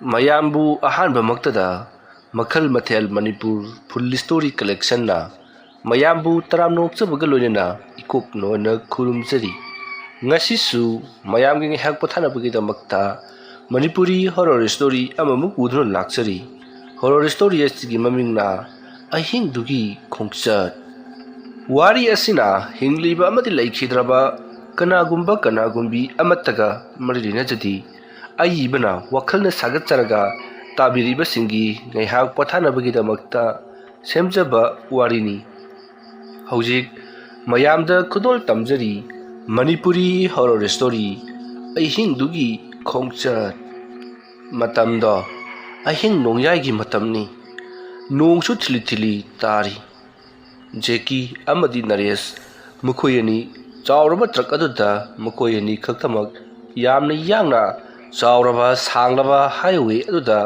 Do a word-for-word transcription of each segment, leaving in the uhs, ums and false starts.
ꯃꯌꯥꯝꯕꯨ ꯑꯍꯥꯟꯕꯃꯛꯇꯗ ꯃꯈꯜ ꯃꯊꯦꯜ ꯃꯅꯤꯄꯨꯔ ꯐꯨꯜ ꯁ꯭ꯇꯣꯔꯤ ꯀꯂꯦꯛꯁꯟꯅ ꯃꯌꯥꯝꯕꯨ ꯇꯔꯥꯝꯅ ꯑꯣꯛꯆꯕꯒ ꯂꯣꯏꯅꯅ ꯏꯀꯣꯛ ꯅꯣꯟꯅ ꯈꯨꯔꯨꯝꯖꯔꯤ꯫ ꯉꯁꯤꯁꯨ ꯃꯌꯥꯝꯒꯤ ꯉꯥꯏꯍꯥꯛ ꯄꯣꯊꯥꯅꯕꯒꯤꯗꯃꯛꯇ ꯃꯅꯤꯄꯨꯔꯤ ꯍꯣꯔꯣꯔ ꯁ꯭ꯇꯣꯔꯤ ꯑꯃꯃꯨꯛ ꯄꯨꯗꯨꯅ ꯂꯥꯛꯆꯔꯤ꯫ ꯍꯣꯔꯣꯔ ꯁ꯭ꯇꯣꯔꯤ ꯑꯁꯤꯒꯤ ꯃꯃꯤꯡꯅ ꯑꯍꯤꯡꯗꯨꯒꯤ ꯈꯣꯡꯆꯠ꯫ ꯋꯥꯔꯤ ꯑꯁꯤꯅ ꯍꯤꯡꯂꯤꯕ ꯑꯃꯗꯤ ꯂꯩꯈꯤꯗ꯭ꯔꯕ ꯀꯅꯥꯒꯨꯝꯕ ꯀꯅꯥꯒꯨꯝꯕꯤ ꯑꯃꯠꯇꯒ ꯃꯔꯤ ꯂꯩꯅꯖꯗꯦ꯫ ꯑꯏꯕꯅ ꯋꯥꯈꯜꯅ ꯁꯥꯒꯠꯆꯔꯒ ꯇꯥꯕꯤꯔꯤꯕꯁꯤꯡꯒꯤ ꯉꯥꯏꯍꯥꯛ ꯄꯣꯊꯥꯅꯕꯒꯤꯗꯃꯛꯇ ꯁꯦꯝꯖꯕ ꯋꯥꯔꯤꯅꯤ꯫ ꯍꯧꯖꯤꯛ ꯃꯌꯥꯝꯗ ꯈꯨꯗꯣꯜ ꯇꯝꯖꯔꯤ ꯃꯅꯤꯄꯨꯔꯤ ꯍꯣꯔꯣꯔ ꯁ꯭ꯇꯣꯔꯤ ꯑꯍꯤꯡꯗꯨꯒꯤ ꯈꯣꯡꯆꯠ꯫ ꯃꯇꯝꯗꯣ ꯑꯍꯤꯡ ꯅꯣꯡꯌꯥꯏꯒꯤ ꯃꯇꯝꯅꯤ꯫ ꯅꯣꯡꯁꯨ ꯊꯤꯂꯤ ꯊꯤꯂꯤ ꯇꯥꯔꯤ꯫ ꯖꯦꯀꯤ ꯑꯃꯗꯤ ꯅꯔꯦꯁ ꯃꯈꯣꯏ ꯑꯅꯤ ꯆꯥꯎꯔꯕ ꯇ꯭ꯔꯛ ꯑꯗꯨꯗ ꯃꯈꯣꯏ ꯑꯅꯤ ꯈꯛꯇꯃꯛ ꯌꯥꯝꯅ ꯌꯥꯡꯅ ꯆꯥꯎꯔꯕ ꯁꯥꯡꯂꯕ ꯍꯥꯏꯋꯦ ꯑꯗꯨꯗ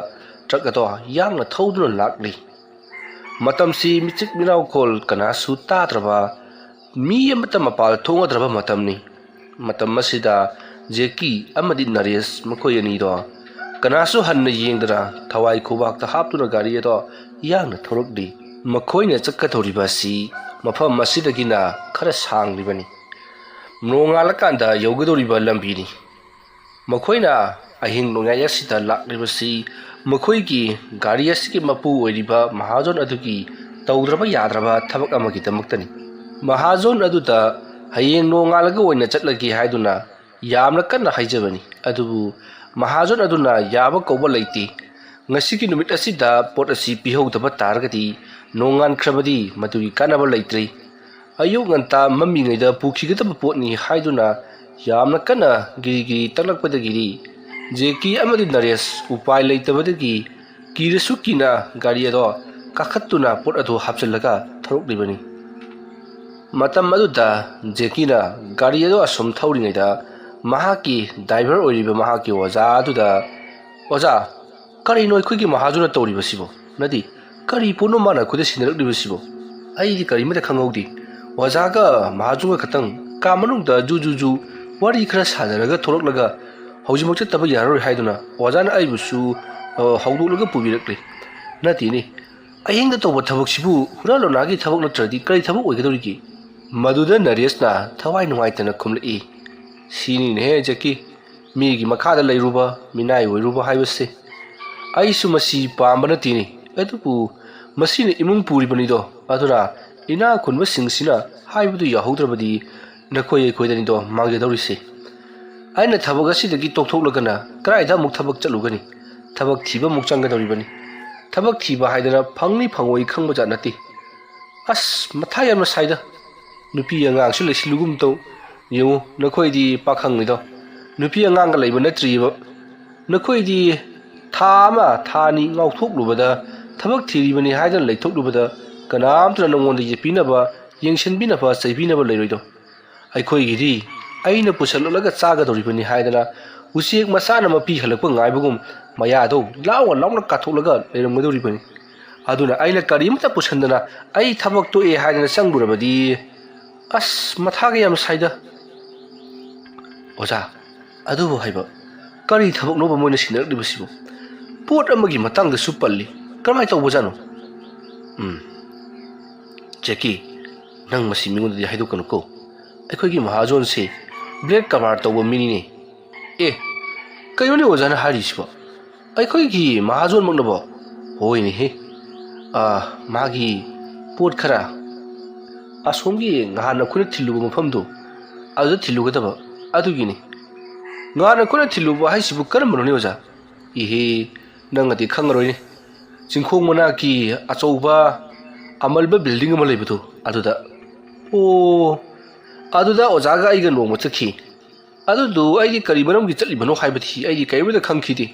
ꯇ꯭ꯔꯛ ꯑꯗꯣ ꯌꯥꯡꯅ ꯊꯧꯗꯨꯅ ꯂꯥꯛꯂꯤ꯫ ꯃꯇꯝꯁꯤ ꯃꯤꯆꯤꯛ ꯃꯤꯔꯥꯎꯈꯣꯜ ꯀꯅꯥꯁꯨ ꯇꯥꯗ꯭ꯔꯕ, ꯃꯤ ꯑꯃꯠꯇ ꯃꯄꯥꯜ ꯊꯣꯛꯅꯗ꯭ꯔꯕ ꯃꯇꯝꯅꯤ꯫ ꯃꯇꯝ ꯑꯁꯤꯗ ꯖꯦꯀꯤ ꯑꯃꯗꯤ ꯅꯔꯦꯁ ꯃꯈꯣꯏ ꯑꯅꯤꯗꯣ ꯀꯅꯥꯁꯨ ꯍꯟꯅ ꯌꯦꯡꯗꯅ ꯊꯋꯥꯏ ꯈꯨꯕꯥꯛꯇ ꯍꯥꯞꯇꯨꯅ ꯒꯥꯔꯤ ꯑꯗꯣ ꯌꯥꯡꯅ ꯊꯧꯔꯛꯂꯤ꯫ ꯃꯈꯣꯏꯅ ꯆꯠꯀꯗꯧꯔꯤꯕ ꯑꯁꯤ ꯃꯐꯝ ꯑꯁꯤꯗꯒꯤꯅ ꯈꯔ ꯁꯥꯡꯂꯤꯕꯅꯤ꯫ ꯅꯣꯡꯉꯥꯜꯂꯀꯥꯟꯗ ꯌꯧꯒꯗꯧꯔꯤꯕ ꯂꯝꯕꯤꯅꯤ꯫ ꯃꯈꯣꯏꯅ ꯑꯍꯤꯡ ꯅꯣꯡꯌꯥꯏ ꯑꯁꯤꯗ ꯂꯥꯛꯂꯤꯕꯁꯤ ꯃꯈꯣꯏꯒꯤ ꯒꯥꯔꯤ ꯑꯁꯤꯒꯤ ꯃꯄꯨ ꯑꯣꯏꯔꯤꯕ ꯃꯍꯥꯖꯣꯟ ꯑꯗꯨꯒꯤ ꯇꯧꯗ꯭ꯔꯕ ꯌꯥꯗ꯭ꯔꯕ ꯊꯕꯛ ꯑꯃꯒꯤꯗꯃꯛꯇꯅꯤ꯫ ꯃꯍꯥꯖꯣꯟ ꯑꯗꯨꯗ ꯍꯌꯦꯡ ꯅꯣꯡꯉꯥꯜꯂꯒ ꯑꯣꯏꯅ ꯆꯠꯂꯒꯦ ꯍꯥꯏꯗꯨꯅ ꯌꯥꯝꯅ ꯀꯟꯅ ꯍꯥꯏꯖꯕꯅꯤ꯫ ꯑꯗꯨꯕꯨ ꯃꯍꯥꯖꯣꯟ ꯑꯗꯨꯅ ꯌꯥꯕ ꯀꯧꯕ ꯂꯩꯇꯦ꯫ ꯉꯁꯤꯒꯤ ꯅꯨꯃꯤꯠ ꯑꯁꯤꯗ ꯄꯣꯠ ꯑꯁꯤ ꯄꯤꯍꯧꯗꯕ ꯇꯥꯔꯒꯗꯤ ꯅꯣꯡꯉꯥꯟꯈ꯭ꯔꯕꯗꯤ ꯃꯗꯨꯒꯤ ꯀꯥꯟꯅꯕ ꯂꯩꯇ꯭ꯔꯦ꯫ ꯑꯌꯨꯛ ꯉꯟꯇꯥ ꯃꯝꯃꯤꯉꯩꯗ ꯄꯨꯈꯤꯒꯗꯕ ꯄꯣꯠꯅꯤ ꯍꯥꯏꯗꯨꯅ ꯌꯥꯝꯅ ꯀꯟꯅ ꯒꯤꯔꯤ ꯒꯤꯔꯤ ꯇꯛꯂꯛꯄꯗꯒꯤꯗꯤ ꯖꯦꯀꯤ ꯑꯃꯗꯤ ꯅꯔꯦꯁ ꯎꯄꯥꯏ ꯂꯩꯇꯕꯗꯒꯤ ꯀꯤꯔꯁꯨ ꯀꯤꯅ ꯒꯥꯔꯤ ꯑꯗꯣ ꯀꯥꯈꯠꯇꯨꯅ ꯄꯣꯠ ꯑꯗꯨ ꯍꯥꯞꯆꯤꯜꯂꯒ ꯊꯧꯔꯛꯂꯤꯕꯅꯤ꯫ ꯃꯇꯝ ꯑꯗꯨꯗ ꯖꯦꯀꯤꯅ ꯒꯥꯔꯤ ꯑꯗꯨ ꯑꯁꯨꯝ ꯊꯧꯔꯤꯉꯩꯗ ꯃꯍꯥꯛꯀꯤ ꯗ꯭ꯔꯥꯏꯚꯔ ꯑꯣꯏꯔꯤꯕ ꯃꯍꯥꯛꯀꯤ ꯑꯣꯖꯥ ꯑꯗꯨꯗ, "ꯑꯣꯖꯥ, ꯀꯔꯤꯅꯣ ꯑꯩꯈꯣꯏꯒꯤ ꯃꯍꯥꯖꯣꯟꯅ ꯇꯧꯔꯤꯕꯁꯤꯕꯣ? ꯅꯠꯇꯦ, ꯀꯔꯤ ꯄꯣꯠꯅꯣ ꯃꯥꯅ ꯑꯩꯈꯣꯏꯗ ꯁꯤꯟꯅꯔꯛꯂꯤꯕꯁꯤꯕꯣ? ꯑꯩꯗꯤ ꯀꯔꯤꯃꯠꯇ ꯈꯪꯍꯧꯗꯦ꯫ ꯑꯣꯖꯥꯒ ꯃꯍꯥꯖꯣꯟꯒ ꯈꯛꯇꯪ ꯀꯥ ꯃꯅꯨꯡꯗ ꯖꯨ ꯖꯨ ꯖꯨ ꯋꯥꯔꯤ ꯈꯔ ꯁꯥꯟꯅꯔꯒ ꯊꯣꯛꯂꯛꯂꯒ ꯍꯧꯖꯤꯛꯃꯛ ꯆꯠꯇꯕ ꯌꯥꯔꯔꯣꯏ ꯍꯥꯏꯗꯨꯅ ꯑꯣꯖꯥꯅ ꯑꯩꯕꯨꯁꯨ, ꯑ, ꯍꯧꯗꯣꯛꯂꯒ ꯄꯨꯕꯤꯔꯛꯂꯤ꯫ ꯅꯠꯇꯦꯅꯦ, ꯑꯍꯤꯡꯗ ꯇꯧꯕ ꯊꯕꯛꯁꯤꯕꯨ ꯍꯨꯔꯥꯟ ꯂꯣꯅꯥꯒꯤ ꯊꯕꯛ ꯅꯠꯇ꯭ꯔꯗꯤ ꯀꯔꯤ ꯊꯕꯛ ꯑꯣꯏꯒꯗꯧꯔꯤꯒꯦ? ꯃꯗꯨꯗ ꯅꯔꯦꯁꯅ ꯊꯋꯥꯏ ꯅꯨꯡꯉꯥꯏꯇꯅ ꯈꯨꯝꯂꯛꯏ, "ꯁꯤꯅꯤꯅꯦꯍꯦ ꯖꯦꯀꯤ, ꯃꯤꯒꯤ ꯃꯈꯥꯗ ꯂꯩꯔꯨꯕ, ꯃꯤꯅꯥꯏ ꯑꯣꯏꯔꯨꯕ ꯍꯥꯏꯕꯁꯦ꯫ ꯑꯩꯁꯨ ꯃꯁꯤ ꯄꯥꯝꯕ ꯅꯠꯇꯦꯅꯦ, ꯑꯗꯨꯕꯨ ꯃꯁꯤꯅ ꯏꯃꯨꯡ ꯄꯨꯔꯤꯕꯅꯤꯗꯣ, ꯑꯗꯨꯅ ꯏꯅꯥꯛ ꯈꯨꯟꯕꯁꯤꯡꯁꯤꯅ ꯍꯥꯏꯕꯗꯨ ꯌꯥꯍꯧꯗ꯭ꯔꯕꯗꯤ ꯅꯈꯣꯏ ꯑꯩꯈꯣꯏꯗꯅꯤꯗꯣ ꯃꯥꯡꯖꯗꯧꯔꯤꯁꯦ꯫ ꯑꯩꯅ ꯊꯕꯛ ꯑꯁꯤꯗꯒꯤ ꯇꯣꯛꯊꯣꯛꯂꯒꯅ ꯀꯗꯥꯏꯗ ꯑꯃꯨꯛ ꯊꯕꯛ ꯆꯠꯂꯨꯒꯅꯤ? ꯊꯕꯛ ꯊꯤꯕ ꯑꯃꯨꯛ ꯆꯪꯒꯗꯧꯔꯤꯕꯅꯤ꯫ ꯊꯕꯛ ꯊꯤꯕ ꯍꯥꯏꯗꯅ ꯐꯪꯅꯤ ꯐꯪꯉꯣꯏ ꯈꯪꯕ ꯖꯥꯠ ꯅꯠꯇꯦ꯫ ꯑꯁ, ꯃꯊꯥ ꯌꯥꯝꯅ ꯁꯥꯏꯗ꯫ ꯅꯨꯄꯤ ꯑꯉꯥꯡꯁꯨ ꯂꯩꯁꯤꯜꯂꯨꯒꯨꯝ ꯇꯧ꯫ ꯌꯦꯡꯉꯨ, ꯅꯈꯣꯏꯗꯤ ꯄꯥꯈꯪꯅꯤꯗꯣ, ꯅꯨꯄꯤ ꯑꯉꯥꯡꯒ ꯂꯩꯕ ꯅꯠꯇ꯭ꯔꯤꯕ꯫ ꯅꯈꯣꯏꯗꯤ ꯊꯥ ꯑꯃ, ꯊꯥ ꯑꯅꯤ ꯉꯥꯎꯊꯣꯛꯂꯨꯕꯗ ꯊꯕꯛ ꯊꯤꯔꯤꯕꯅꯤ ꯍꯥꯏꯗꯅ ꯂꯩꯊꯣꯛꯂꯨꯕꯗ ꯀꯅꯥꯝꯇꯅ ꯅꯉꯣꯟꯗ ꯌꯦꯠꯄꯤꯅꯕ, ꯌꯦꯡꯁꯤꯟꯕꯤꯅꯕ, ꯆꯩꯕꯤꯅꯕ ꯂꯩꯔꯣꯏꯗꯣ꯫ ꯑꯩꯈꯣꯏꯒꯤꯗꯤ ꯑꯩꯅ ꯄꯨꯁꯜꯂꯛꯂꯒ ꯆꯥꯒꯗꯧꯔꯤꯕꯅꯤ ꯍꯥꯏꯗꯅ ꯎꯆꯦꯛ ꯃꯆꯥꯅ ꯃꯄꯤ ꯍꯜꯂꯛꯄ ꯉꯥꯏꯕꯒꯨꯝ ꯃꯌꯥꯗꯣ ꯂꯥꯎꯅ ꯂꯥꯎꯅ ꯀꯥꯊꯣꯛꯂꯒ ꯂꯩꯔꯝꯒꯗꯧꯔꯤꯕꯅꯤ꯫ ꯑꯗꯨꯅ ꯑꯩꯅ ꯀꯔꯤꯃꯇ ꯄꯨꯁꯟꯗꯅ ꯑꯩ ꯊꯕꯛ ꯇꯣꯛꯑꯦ ꯍꯥꯏꯗꯅ ꯆꯪꯂꯨꯔꯕꯗꯤ ꯑꯁ, ꯃꯊꯥꯒ ꯌꯥꯝ ꯁꯥꯏꯗ꯫ ꯑꯣꯖꯥ, ꯑꯗꯨꯕꯨ ꯍꯥꯏꯕ, ꯀꯔꯤ ꯊꯕꯛꯅꯣꯕ ꯃꯣꯏꯅ ꯁꯤꯟꯅꯔꯛꯂꯤꯕꯁꯤꯕꯨ? ꯄꯣꯠ ꯑꯃꯒꯤ ꯃꯇꯥꯡꯗꯁꯨ ꯄꯜꯂꯤ꯫ ꯀꯔꯝꯍꯥꯏꯅ ꯇꯧꯕꯖꯥꯠꯅꯣ? ꯎꯝ꯫ ꯖꯦꯀꯤ, ꯅꯪ ꯃꯁꯤ ꯃꯤꯉꯣꯟꯗꯗꯤ ꯍꯥꯏꯗꯣꯛꯀꯅꯨꯀꯣ꯫ ꯑꯩꯈꯣꯏꯒꯤ ꯃꯍꯥꯖꯣꯟꯁꯤ ꯕ꯭ꯂꯦꯛ ꯀꯔꯕꯥꯔ ꯇꯧꯕ ꯃꯤꯅꯤꯅꯦ꯫ ꯑꯦ, ꯀꯩꯅꯣꯅꯦ ꯑꯣꯖꯥꯅ ꯍꯥꯏꯔꯤꯁꯤꯕꯣ? ꯑꯩꯈꯣꯏꯒꯤ ꯃꯍꯥꯖꯣꯟꯃꯛꯅꯕꯣ? ꯍꯣꯏꯅꯦꯍꯦ꯫ ꯑꯥ, ꯃꯥꯒꯤ ꯄꯣꯠ ꯈꯔ ꯑꯁꯣꯝꯒꯤ ꯉꯍꯥꯟ ꯑꯩꯈꯣꯏꯅ ꯊꯤꯜꯂꯨꯕ ꯃꯐꯝꯗꯣ, ꯑꯗꯨꯗ ꯊꯤꯜꯂꯨꯒꯗꯕ꯫ ꯑꯗꯨꯒꯤꯅꯤ꯫ ꯉꯍꯥꯟ ꯑꯩꯈꯣꯏꯅ ꯊꯤꯜꯂꯨꯕ ꯍꯥꯏꯁꯤꯕꯨ ꯀꯔꯝꯕꯅꯣꯅꯦ ꯑꯣꯖꯥ? ꯏꯍꯦ, ꯅꯪꯅꯗꯤ ꯈꯪꯉꯔꯣꯏꯅꯦ꯫ ꯆꯤꯡꯈꯣꯡ ꯃꯅꯥꯛꯀꯤ ꯑꯆꯧꯕ ꯑꯃꯜꯕ ꯕꯤꯜꯗꯤꯡ ꯑꯃ ꯂꯩꯕꯗꯣ, ꯑꯗꯨꯗ꯫ ꯑꯣ, ꯑꯗꯨꯗ ꯑꯣꯖꯥꯒ ꯑꯩꯒ ꯅꯣꯡꯃ ꯆꯠꯈꯤ꯫ ꯑꯗꯨꯗꯨ ꯑꯩꯗꯤ ꯀꯔꯤ ꯃꯔꯝꯒꯤ ꯆꯠꯂꯤꯕꯅꯣ ꯍꯥꯏꯕꯗꯤ ꯑꯩꯗꯤ ꯀꯔꯤꯃꯠꯇ ꯈꯪꯈꯤꯗꯦ꯫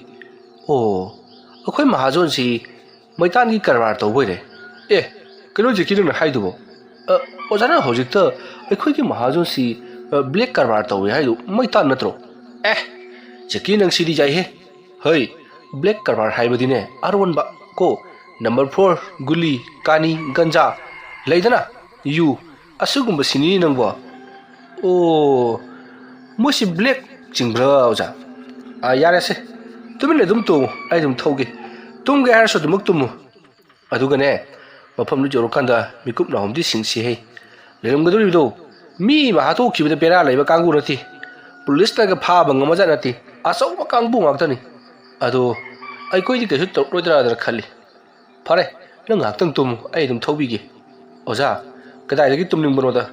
ꯑꯣ, ꯑꯩꯈꯣꯏ ꯃꯍꯥꯖꯣꯟꯁꯤ ꯃꯩꯇꯥꯟꯒꯤ ꯀꯔꯕꯥꯔ ꯇꯧꯕ ꯑꯣꯏꯔꯦ꯫ ꯑꯦ, ꯀꯩꯅꯣ ꯖꯦꯀꯤ ꯅꯪꯅ ꯍꯥꯏꯗꯨꯕꯣ? ꯑ, ꯑꯣꯖꯥꯅ ꯍꯧꯖꯤꯛꯇ ꯑꯩꯈꯣꯏꯒꯤ ꯃꯍꯥꯖꯣꯟꯁꯤ, ꯑ, ꯕ꯭ꯂꯦꯛ ꯀꯔꯕꯥꯔ ꯇꯧꯋꯦ ꯍꯥꯏꯗꯨ ꯃꯩꯇꯥꯟ ꯅꯠꯇ꯭ꯔꯣ? ꯑꯦ, ꯖꯦꯀꯤ ꯅꯪ ꯁꯤꯗꯤ ꯌꯥꯏꯍꯦ꯫ ꯍꯩ, ꯕ꯭ꯂꯦꯛ ꯀꯔꯕꯥꯔ ꯍꯥꯏꯕꯗꯤꯅꯦ, ꯑꯔꯣꯟꯕ ꯀꯣ, ꯅꯝꯕꯔ ꯐꯣꯔ, ꯒꯨꯂꯤ, ꯀꯥꯅꯤ, ꯒꯟꯖꯥ, ꯂꯩꯗꯅ, ꯌꯨ, ꯑꯁꯤꯒꯨꯝꯕꯁꯤꯅꯤ ꯅꯪꯕꯣ꯫ ꯑꯣ, ꯃꯣꯏꯁꯤ ꯕ꯭ꯂꯦꯛ ꯆꯤꯡꯕ꯭ꯔꯥ ꯑꯣꯖꯥ? ꯑꯥ, ꯌꯥꯔꯦꯁꯦ, ꯇꯨꯃꯤꯟꯅ ꯑꯗꯨꯝ ꯇꯣꯡꯉꯨ, ꯑꯩ ꯑꯗꯨꯝ ꯊꯧꯒꯦ꯫ ꯇꯨꯝꯒꯦ ꯍꯥꯏꯔꯁꯨ ꯑꯗꯨꯃꯛ ꯇꯨꯝꯃꯨ꯫ ꯑꯗꯨꯒꯅꯦ, ꯃꯐꯝꯗꯨ ꯌꯧꯔꯀꯥꯟꯗ ꯃꯤꯀꯨꯞ ꯅꯥꯍꯨꯝꯗꯤ ꯁꯤꯡꯁꯤ ꯍꯦ꯫ ꯂꯩꯔꯝꯒꯗꯧꯔꯤꯕꯗꯣ ꯃꯤ ꯑꯃ ꯍꯥꯠꯇꯣꯛꯈꯤꯕꯗ ꯕꯦꯔꯥ ꯂꯩꯕ ꯀꯥꯡꯕꯨ ꯅꯠꯇꯦ꯫ ꯄꯨꯂꯤꯁꯅꯒ ꯐꯥꯕ ꯉꯝꯕꯖꯥꯠ ꯅꯠꯇꯦ꯫ ꯑꯆꯧꯕ ꯀꯥꯡꯕꯨ ꯉꯥꯛꯇꯅꯤ꯫ ꯑꯗꯣ ꯑꯩꯈꯣꯏꯗꯤ ꯀꯩꯁꯨ ꯇꯧꯔꯛꯂꯣꯏꯗ꯭ꯔꯥꯗꯅ ꯈꯜꯂꯤ꯫ ꯐꯔꯦ, ꯅꯪ ꯉꯥꯏꯍꯥꯛꯇꯪ ꯇꯨꯝꯃꯨ, ꯑꯩ ꯑꯗꯨꯝ ꯊꯧꯕꯤꯒꯦ꯫ ꯑꯣꯖꯥ, ꯀꯗꯥꯏꯗꯒꯤ ꯇꯨꯝꯅꯤꯡꯕꯅꯣꯗ?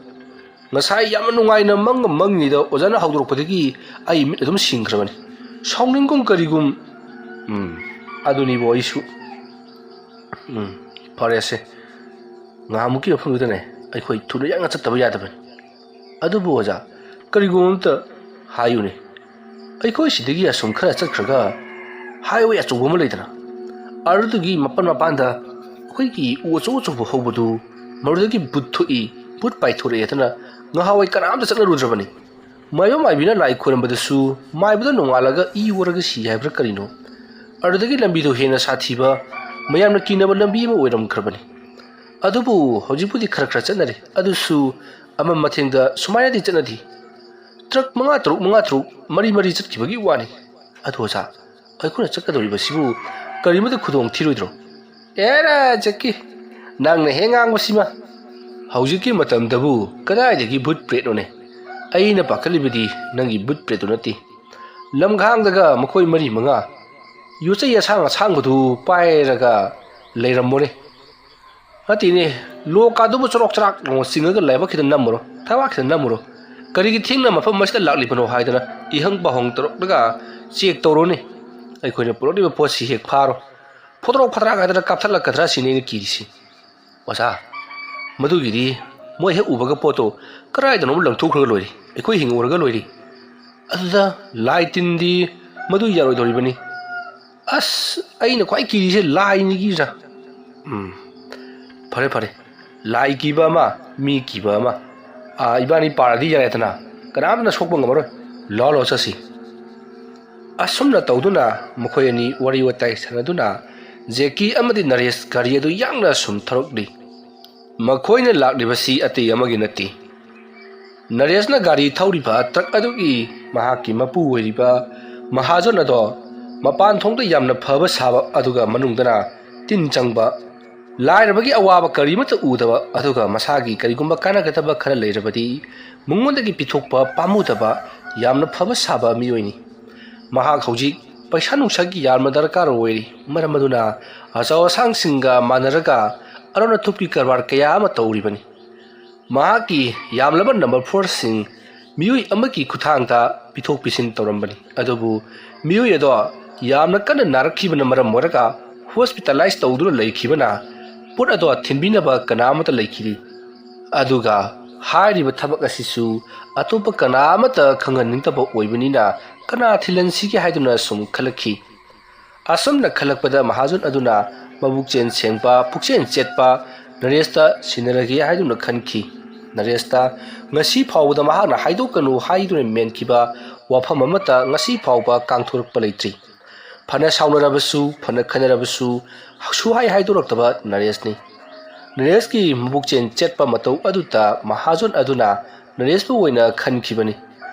ꯉꯁꯥꯏ ꯌꯥꯝꯅ ꯅꯨꯡꯉꯥꯏꯅ ꯃꯪ ꯑꯃ ꯃꯪꯉꯤꯉꯩꯗ ꯑꯣꯖꯥꯅ ꯍꯧꯗꯣꯔꯛꯄꯗꯒꯤ ꯑꯩ ꯃꯤꯠ ꯑꯗꯨꯝ ꯁꯤꯡꯈ꯭ꯔꯕꯅꯤ꯫ ꯁꯥꯎꯅꯤꯡꯒꯨꯝ ꯀꯔꯤꯒꯨꯝ꯫ ꯎꯝ, ꯑꯗꯨꯅꯤꯕꯣ ꯑꯩꯁꯨ꯫ ꯎꯝ, ꯐꯔꯦꯁꯦ꯫ ꯉꯍꯥꯟꯃꯨꯛꯀꯤ ꯃꯐꯝꯗꯨꯗꯅꯦ ꯑꯩꯈꯣꯏ ꯊꯨꯅ ꯌꯥꯡꯅ ꯆꯠꯇꯕ ꯌꯥꯗꯕꯅꯤ꯫ ꯑꯗꯨꯕꯨ ꯑꯣꯖꯥ, ꯀꯔꯤꯒꯨꯝꯕ ꯑꯝꯇ ꯍꯥꯏꯌꯨꯅꯦ꯫ ꯑꯩꯈꯣꯏ ꯁꯤꯗꯒꯤ ꯑꯁꯨꯝ ꯈꯔ ꯆꯠꯈ꯭ꯔꯒ highway ꯑꯆꯧꯕ ꯑꯃ ꯂꯩꯗꯅ, ꯑꯗꯨꯗꯨꯒꯤ ꯃꯄꯥꯟ ꯃꯄꯥꯟꯗ ꯑꯩꯈꯣꯏꯒꯤ ꯎ ꯑꯆꯧ ꯑꯆꯧꯕ ꯍꯧꯕꯗꯨ, ꯃꯗꯨꯗꯒꯤ ꯚꯨꯠ ꯊꯣꯛꯏ, ꯚꯨꯠ ꯄꯥꯏꯊꯣꯔꯛꯑꯦ ꯍꯥꯏꯗꯅ ꯉꯍꯥꯟꯋꯥꯏ ꯀꯅꯥꯝꯇ ꯆꯠꯅꯔꯨꯗ꯭ꯔꯕꯅꯤ꯫ ꯃꯥꯏꯕ ꯃꯥꯏꯕꯤꯅ ꯂꯥꯏ ꯈꯣꯏꯔꯝꯕꯗꯁꯨ ꯃꯥꯏꯕꯗ ꯅꯣꯡꯉꯥꯜꯂꯒ ꯏ ꯑꯣꯔꯒ ꯁꯤ ꯍꯥꯏꯕ꯭ꯔꯥ ꯀꯔꯤꯅꯣ? ꯑꯗꯨꯗꯒꯤ ꯂꯝꯕꯤꯗꯨ ꯍꯦꯟꯅ ꯁꯥꯊꯤꯕ, ꯃꯌꯥꯝꯅ ꯀꯤꯅꯕ ꯂꯝꯕꯤ ꯑꯃ ꯑꯣꯏꯔꯝꯈ꯭ꯔꯕꯅꯤ꯫ ꯑꯗꯨꯕꯨ ꯍꯧꯖꯤꯛꯄꯨꯗꯤ ꯈꯔ ꯈꯔ ꯆꯠꯅꯔꯦ꯫ ꯑꯗꯨꯁꯨ ꯑꯃꯝ ꯑꯊꯦꯡꯗ ꯁꯨꯃꯥꯏꯅꯗꯤ ꯆꯠꯅꯗꯦ꯫ ꯇ꯭ꯔꯛ ꯃꯉꯥ ꯇꯔꯨꯛ, ꯃꯉꯥ ꯇꯔꯨꯛ, ꯃꯔꯤ ꯃꯔꯤ ꯆꯠꯈꯤꯕꯒꯤ ꯋꯥꯅꯤ꯫ ꯑꯗꯨ ꯑꯣꯖꯥ, ꯑꯩꯈꯣꯏꯅ ꯆꯠꯀꯗꯧꯔꯤꯕꯁꯤꯕꯨ ꯀꯔꯤꯃꯠꯇ ꯈꯨꯗꯣꯡ ꯊꯤꯔꯣꯏꯗ꯭ꯔꯣ? ꯑꯦꯔꯥ ꯖꯦꯛꯀꯤ, ꯅꯪꯅ ꯍꯦꯛ ꯉꯥꯡꯕꯁꯤꯃ! ꯍꯧꯖꯤꯛꯀꯤ ꯃꯇꯝꯗꯕꯨ ꯀꯗꯥꯏꯗꯒꯤ ꯚꯨꯠ ꯄ꯭ꯔꯦꯠꯅꯣꯅꯦ? ꯑꯩꯅ ꯄꯥꯈꯠꯂꯤꯕꯗꯤ ꯅꯪꯒꯤ ꯚꯨꯠ ꯄ꯭ꯔꯦꯠꯇꯨ ꯅꯠꯇꯦ꯫ ꯂꯝꯈꯥꯡꯗꯒ ꯃꯈꯣꯏ ꯃꯔꯤ ꯃꯉꯥ ꯌꯣꯠꯆꯩ ꯑꯁꯥꯡ ꯑꯁꯥꯡꯕꯗꯨ ꯄꯥꯏꯔꯒ ꯂꯩꯔꯝꯃꯣꯅꯦ꯫ ꯅꯠꯇꯦꯅꯦ, ꯂꯣꯛꯀꯥꯗꯨꯕꯨ ꯆꯔꯣꯛ ꯆꯔꯥꯛ ꯂꯥꯎꯅ ꯆꯤꯡꯉꯒ ꯂꯥꯏꯕꯛ ꯈꯤꯇ ꯅꯝꯃꯨꯔꯣ, ꯊꯕꯥꯛ ꯈꯤꯇ ꯅꯝꯃꯨꯔꯣ꯫ ꯀꯔꯤꯒꯤ ꯊꯦꯡꯅ ꯃꯐꯝ ꯑꯁꯤꯗ ꯂꯥꯛꯂꯤꯕꯅꯣ ꯍꯥꯏꯗꯅ ꯏꯍꯪ ꯄꯥꯎꯍꯪ ꯇꯧꯔꯛꯂꯒ ꯆꯦꯛ ꯇꯧꯔꯣꯅꯦ꯫ ꯑꯩꯈꯣꯏꯅ ꯄꯨꯔꯛꯂꯤꯕ ꯄꯣꯠꯁꯤ ꯍꯦꯛ ꯐꯥꯔꯣ꯫ ꯐꯣꯇ꯭ꯔꯣꯛ ꯐꯇ꯭ꯔꯥꯛ ꯍꯥꯏꯗꯅ ꯀꯥꯞꯊꯠꯂꯛꯀꯗ꯭ꯔꯥ ꯁꯤꯅꯤ ꯑꯩꯅ ꯀꯤꯔꯤꯁꯤ꯫ ꯑꯣꯖꯥ, ꯃꯗꯨꯒꯤꯗꯤ ꯃꯣꯏ ꯍꯦꯛ ꯎꯕꯒ ꯄꯣꯠꯇꯣ ꯀꯗꯥꯏꯗꯅꯣꯝ ꯂꯪꯊꯣꯛꯈ꯭ꯔꯒ ꯂꯣꯏꯔꯦ, ꯑꯩꯈꯣꯏ ꯍꯤꯡꯍꯧꯔꯒ ꯂꯣꯏꯔꯦ꯫ ꯑꯗꯨꯗ ꯂꯥꯏ ꯇꯤꯟꯗꯤ ꯃꯗꯨ ꯌꯥꯔꯣꯏꯗꯧꯔꯤꯕꯅꯤ꯫ ꯑꯁ, ꯑꯩꯅ ꯈ꯭ꯋꯥꯏ ꯀꯤꯔꯤꯁꯦ ꯂꯥꯏꯅꯤꯒꯤꯔ? ꯎꯝ, ꯐꯔꯦ ꯐꯔꯦ, ꯂꯥꯏ ꯀꯤꯕ ꯑꯃ, ꯃꯤ ꯀꯤꯕ ꯑꯃ꯫ ꯑꯥ, ꯏꯕꯥꯅꯤ ꯄꯥꯔꯗꯤ ꯌꯥꯔꯦꯗꯅ, ꯀꯅꯥꯝꯇꯅ ꯁꯣꯛꯄ ꯉꯝꯃꯔꯣꯏ꯫ ꯂꯥꯛꯑꯣ ꯂꯥꯛꯑꯣ ꯆꯠꯁꯤ꯫ ꯑꯁꯨꯝꯅ ꯇꯧꯗꯨꯅ ꯃꯈꯣꯏ ꯑꯅꯤ ꯋꯥꯔꯤ ꯋꯥꯇꯥꯏ ꯁꯥꯟꯅꯗꯨꯅ ꯖꯦꯀꯤ ꯑꯃꯗꯤ ꯅꯔꯦꯁ ꯒꯥꯔꯤ ꯑꯗꯨ ꯌꯥꯡꯅ ꯁꯨꯝ ꯊꯧꯔꯛꯂꯤ꯫ ꯃꯈꯣꯏꯅ ꯂꯥꯛꯂꯤꯕꯁꯤ ꯑꯇꯩ ꯑꯃꯒꯤ ꯅꯠꯇꯦ, ꯅꯔꯦꯁꯅ ꯒꯥꯔꯤ ꯊꯧꯔꯤꯕ ꯇ꯭ꯔꯛ ꯑꯗꯨꯒꯤ ꯃꯍꯥꯛꯀꯤ ꯃꯄꯨ ꯑꯣꯏꯔꯤꯕ ꯃꯍꯥꯖꯣꯟ ꯑꯗꯣ ꯃꯄꯥꯟ ꯊꯣꯡꯗ ꯌꯥꯝꯅ ꯐꯕ ꯁꯥꯕ, ꯑꯗꯨꯒ ꯃꯅꯨꯡꯗꯅ ꯇꯤꯟ ꯆꯪꯕ, ꯂꯥꯏꯔꯕꯒꯤ ꯑꯋꯥꯕ ꯀꯔꯤꯃꯠꯇ ꯎꯗꯕ, ꯑꯗꯨꯒ ꯃꯁꯥꯒꯤ ꯀꯔꯤꯒꯨꯝꯕ ꯀꯥꯟꯅꯒꯗꯕ ꯈꯔ ꯂꯩꯔꯕꯗꯤ ꯃꯉꯣꯟꯗꯒꯤ ꯄꯤꯊꯣꯛꯄ ꯄꯥꯝꯃꯨꯗꯕ, ꯌꯥꯝꯅ ꯐꯕ ꯁꯥꯕ ꯃꯤꯑꯣꯏꯅꯤ꯫ ꯃꯍꯥꯛ ꯍꯧꯖꯤꯛ ꯄꯩꯁꯥ ꯅꯨꯡꯁꯥꯒꯤ ꯌꯥꯝꯅ ꯗꯔꯀꯥꯔ ꯑꯣꯏꯔꯤ꯫ ꯃꯔꯝ ꯑꯗꯨꯅ ꯑꯆꯧ ꯑꯁꯥꯡꯁꯤꯡꯒ ꯃꯥꯟꯅꯔꯒ ꯑꯔꯣꯟ ꯑꯊꯨꯞꯀꯤ ꯀꯔꯕꯥꯔ ꯀꯌꯥ ꯑꯃ ꯇꯧꯔꯤꯕꯅꯤ꯫ ꯃꯍꯥꯛꯀꯤ ꯌꯥꯝꯂꯕ ꯅꯝꯕꯔ ꯐꯣꯔꯁꯤꯡ ꯃꯤꯑꯣꯏ ꯑꯃꯒꯤ ꯈꯨꯠꯊꯥꯡꯗ ꯄꯤꯊꯣꯛ ꯄꯤꯁꯤꯟ ꯇꯧꯔꯝꯕꯅꯤ꯫ ꯑꯗꯨꯕꯨ ꯃꯤꯑꯣꯏ ꯑꯗꯣ ꯌꯥꯝꯅ ꯀꯟꯅ ꯅꯥꯔꯛꯈꯤꯕꯅ ꯃꯔꯝ ꯑꯣꯏꯔꯒ ꯍꯣꯁꯄꯤꯇꯥꯂꯥꯏꯁ ꯇꯧꯗꯨꯅ ꯂꯩꯈꯤꯕꯅ ꯄꯣꯠ ꯑꯗꯣ ꯊꯤꯟꯕꯤꯅꯕ ꯀꯅꯥ ꯑꯃꯠꯇ ꯂꯩꯈꯤꯗꯦ꯫ ꯑꯗꯨꯒ ꯍꯥꯏꯔꯤꯕ ꯊꯕꯛ ꯑꯁꯤꯁꯨ ꯑꯇꯣꯞꯄ ꯀꯅꯥ ꯑꯃꯠꯇ ꯈꯪꯍꯟꯅꯤꯡꯗꯕ ꯑꯣꯏꯕꯅꯤꯅ ꯀꯅꯥ ꯊꯤꯜꯍꯟꯁꯤꯒꯦ ꯍꯥꯏꯗꯨꯅ ꯁꯨꯝ ꯈꯜꯂꯛꯈꯤ꯫ ꯑꯁꯨꯝꯅ ꯈꯜꯂꯛꯄꯗ ꯃꯍꯥꯖꯣꯟ ꯑꯗꯨꯅ ꯃꯕꯨꯛꯆꯦꯜ ꯁꯦꯡꯕ, ꯄꯨꯛꯆꯦꯜ ꯆꯦꯠꯄ ꯅꯔꯦꯁꯇ ꯁꯤꯟꯅꯔꯒꯦ ꯍꯥꯏꯗꯨꯅ ꯈꯟꯈꯤ꯫ ꯅꯔꯦꯁꯇ ꯉꯁꯤ ꯐꯥꯎꯕꯗ ꯃꯍꯥꯛꯅ ꯍꯥꯏꯗꯣꯛꯀꯅꯨ ꯍꯥꯏꯗꯨꯅ ꯃꯦꯟꯈꯤꯕ ꯋꯥꯐꯝ ꯑꯃꯠꯇ ꯉꯁꯤ ꯐꯥꯎꯕ ꯀꯥꯡꯊꯣꯔꯛꯄ ꯂꯩꯇ꯭ꯔꯤ꯫ ꯐꯅ ꯁꯥꯎꯅꯔꯕꯁꯨ, ꯐꯅ ꯈꯟꯅꯔꯕꯁꯨ ꯁꯨꯍꯥꯏ ꯍꯥꯏꯗꯣꯔꯛꯇꯕ ꯅꯔꯦꯁꯅꯤ꯫ ꯅꯔꯦꯁꯀꯤ ꯃꯕꯨꯛꯆꯦꯜ ꯆꯦꯠꯄ ꯃꯇꯧ ꯑꯗꯨꯗ ꯃꯍꯥꯖꯣꯟ ꯑꯗꯨꯅ ꯅꯔꯦꯁꯄꯨ ꯑꯣꯏꯅ ꯈꯟꯈꯤꯕꯅꯤ꯫